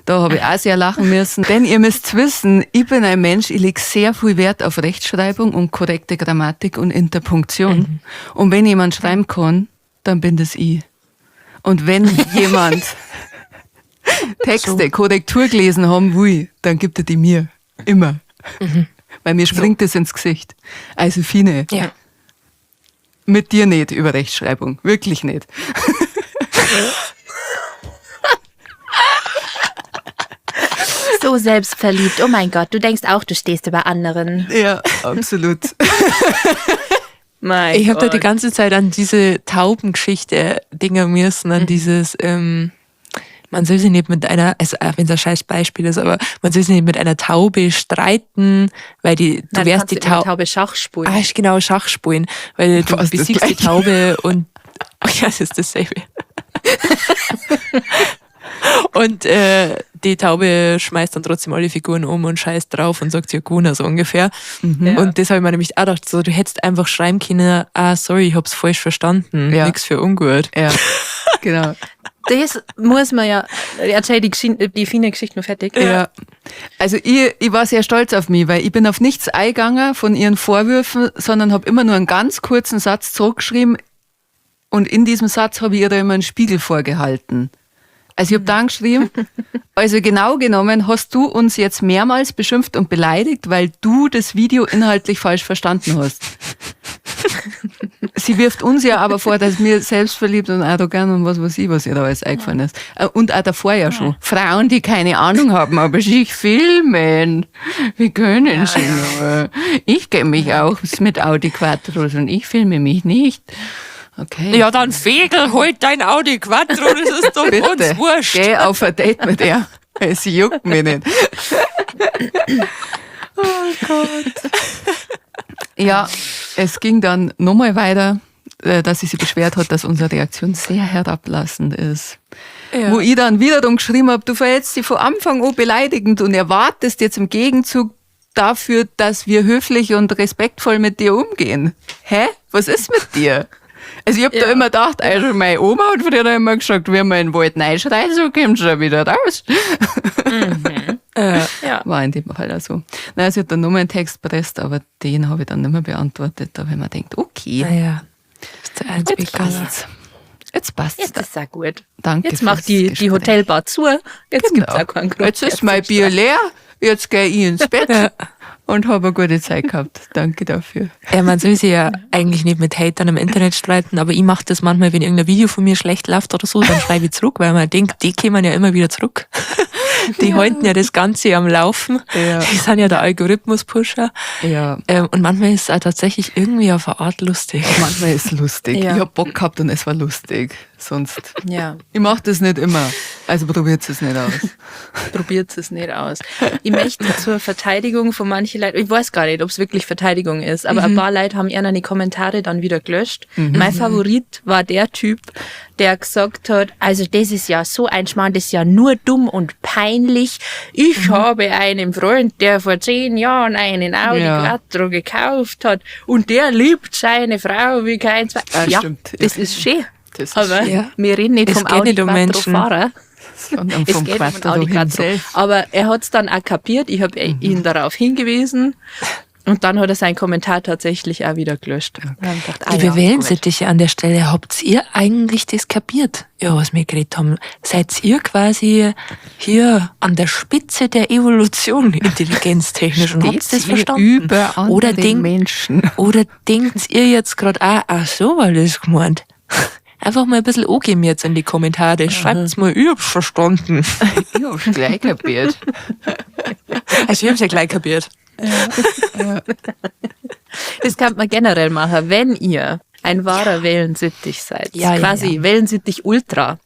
Da habe ich auch sehr lachen müssen. Denn ihr müsst wissen, ich bin ein Mensch, ich lege sehr viel Wert auf Rechtschreibung und korrekte Grammatik und Interpunktion. Und wenn jemand schreiben kann, dann bin das ich. Und wenn jemand Texte, Korrektur gelesen haben will, dann gibt er die mir. Immer. Weil mir springt das ins Gesicht. Also Fine, Ja. mit dir nicht über Rechtschreibung. Wirklich nicht. So selbstverliebt. Oh mein Gott, du denkst auch, du stehst über anderen. Ja, absolut. Mein Ich habe da die ganze Zeit an diese Taubengeschichte Dinger müssen, an dieses, man soll sich nicht mit einer, also auch wenn es ein scheiß Beispiel ist, aber man soll sich nicht mit einer Taube streiten, weil die, du Nein, wärst kannst die du mit der Taube. Taube Schach spielen. Ah, genau, Schach spielen, weil du Fast das besiegst die Gleiche. Taube und oh ja, es ist dasselbe. Und die Taube schmeißt dann trotzdem alle Figuren um und scheißt drauf und sagt, ja, Guna, so ungefähr. Ja. Und das habe ich mir nämlich auch gedacht, so, du hättest einfach schreiben können, ah, sorry, ich hab's falsch verstanden, Ja. nix für ungut. Ja, genau. Das muss man ja. Erzähl die, die Fine Geschichte noch fertig. Ja. Also ich war sehr stolz auf mich, weil ich bin auf nichts eingegangen von ihren Vorwürfen, sondern habe immer nur einen ganz kurzen Satz zurückgeschrieben und in diesem Satz habe ich ihr da immer einen Spiegel vorgehalten. Also ich habe dann geschrieben, also genau genommen hast du uns jetzt mehrmals beschimpft und beleidigt, weil du das Video inhaltlich falsch verstanden hast. Sie wirft uns ja aber vor, dass wir selbstverliebt und arrogant und was weiß ich, was ihr da alles eingefallen ist. Und auch davor ja schon. Frauen, die keine Ahnung haben, aber sich filmen. Wie können sie nur? Ich kenne mich auch mit Audi Quattros und ich filme mich nicht. Okay. Ja, dann Fegel, holt dein Audi Quattro, das ist doch Bitte. uns wurscht. Geh auf ein Date mit ihr. Es juckt mich nicht. Oh Gott. Ja, es ging dann nochmal weiter, dass sie sich beschwert hat, dass unsere Reaktion sehr herablassend ist. Ja. Wo ich dann wiederum geschrieben habe, du verhältst dich von Anfang an beleidigend und erwartest jetzt im Gegenzug dafür, dass wir höflich und respektvoll mit dir umgehen. Hä? Was ist mit dir? Also ich hab da immer gedacht, also meine Oma hat früher immer gesagt, wenn man in den Wald reinschreit, so kommt schon wieder raus. Ja. War in dem Fall auch so. Naja, sie hat dann nochmal einen Text presst, aber den habe ich dann nicht mehr beantwortet. Da habe ich mir gedacht, okay, Naja, ist der eins jetzt passt's. Jetzt passt's. Jetzt ist auch gut. Danke Jetzt macht fürs die Gespräch. Hotelbar zu. Jetzt Genau. gibt's auch keinen Grund. Jetzt ist mein Bier leer, jetzt gehe ich ins Bett Ja. und habe eine gute Zeit gehabt. Danke dafür. Ja, man soll sich ja eigentlich nicht mit Hatern im Internet streiten, aber ich mache das manchmal, wenn irgendein Video von mir schlecht läuft oder so, dann schreibe ich zurück, weil man denkt, die kämen ja immer wieder zurück. Die halten ja das Ganze am Laufen. Ja. Die sind ja der Algorithmus-Pusher. Ja. Und manchmal ist es auch tatsächlich irgendwie auf eine Art lustig. Manchmal ist es lustig. Ja. Ich habe Bock gehabt und es war lustig. Sonst. Ja. Ich mache das nicht immer. Also probiert es nicht aus. Probiert es nicht aus. Ich möchte zur Verteidigung von manchen Leuten, ich weiß gar nicht, ob es wirklich Verteidigung ist, aber ein paar Leute haben ihre Kommentare dann wieder gelöscht. Mein Favorit war der Typ, der gesagt hat, also das ist ja so ein Schmarrn, das ist ja nur dumm und peinlich. Ich habe einen Freund, der vor 10 Jahren einen Audi Quattro gekauft hat und der liebt seine Frau wie kein zweiter. Ah, Ja, stimmt. das ist schön. Das ist Aber schön. Ja. wir reden nicht Es vom geht Audi nicht um Quattro Menschen. Fahrer. Sondern Es vom geht um den Quattro Audi Quattro. himself. Aber er hat es dann auch kapiert. Ich habe ihn darauf hingewiesen. Und dann hat er seinen Kommentar tatsächlich auch wieder gelöscht. Und hab ich gedacht, ah Liebe ja, Wellensittiche an der Stelle, habt ihr eigentlich das kapiert? Ja, was wir geredet haben. Seid ihr quasi hier an der Spitze der Evolution intelligenztechnisch und habt Steht das ihr verstanden? über andere Oder Menschen. Oder denkt ihr jetzt gerade auch, ach so war das gemeint? Einfach mal ein bisschen angeben jetzt in die Kommentare. Schreibt's mal, ich hab's verstanden. Ich hab's gleich kapiert. Also ich hab's ja gleich kapiert. Das kann man generell machen, wenn ihr ein wahrer Wellensittich seid. Ja, ja, quasi ja. Wellensittich Ultra.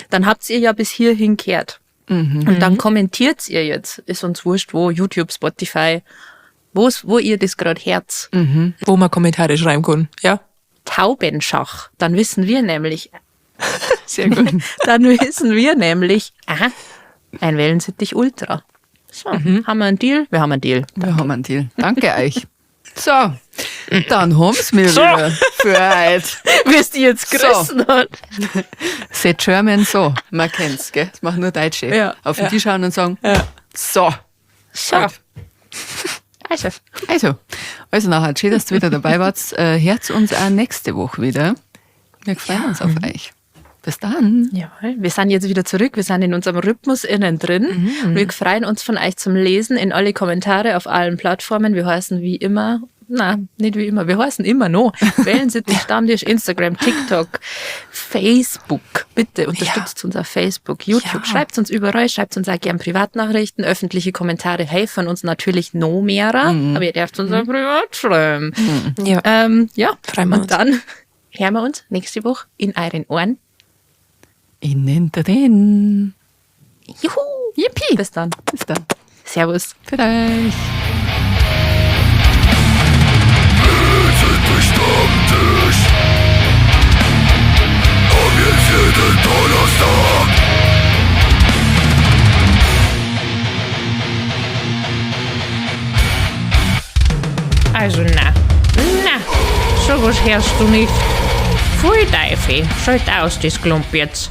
Dann habt ihr ja bis hierhin gehört. Und dann kommentiert ihr jetzt. Ist uns wurscht, wo, YouTube, Spotify, wo ihr das gerade herz. Wo man Kommentare schreiben kann. Ja. Taubenschach. Dann wissen wir nämlich, Sehr gut. dann wissen wir nämlich, aha, ein Wellensittich Ultra. So, haben wir einen Deal? Wir haben einen Deal. Wir haben einen Deal. Danke euch. So, dann haben's mir wieder für heute. Wirst du jetzt So. gerissen hat. The German so. Man kennt's, gell? Das machen nur Deutsche. Ja, Auf den ja. Tisch schauen und sagen, so. So. Gut. Also, Also nachher, schön, dass du wieder dabei warst. Hört uns auch nächste Woche wieder. Wir freuen uns auf euch. Bis dann. jawohl. Wir sind jetzt wieder zurück. Wir sind in unserem Rhythmus innen drin. Und wir freuen uns von euch zum Lesen in alle Kommentare auf allen Plattformen. Wir heißen wie immer, na, nicht wie immer, wir heißen immer noch. Wellensittich Stammtisch, Instagram, TikTok, Facebook. Bitte unterstützt uns auf Facebook, YouTube. Ja. Schreibt uns überall, schreibt uns auch gern Privatnachrichten, öffentliche Kommentare helfen uns natürlich noch mehrer. Aber ihr dürft uns auch privat schreiben. Ja. Ja, Freuen wir und uns. dann hören wir uns nächste Woche in euren Ohren. Innen drin. Juhu! Yippie. Bis dann. Bis dann. Servus. Für euch. Also na, na, sowas hörst du nicht. Pfui Teufel, schalt aus das Klump jetzt.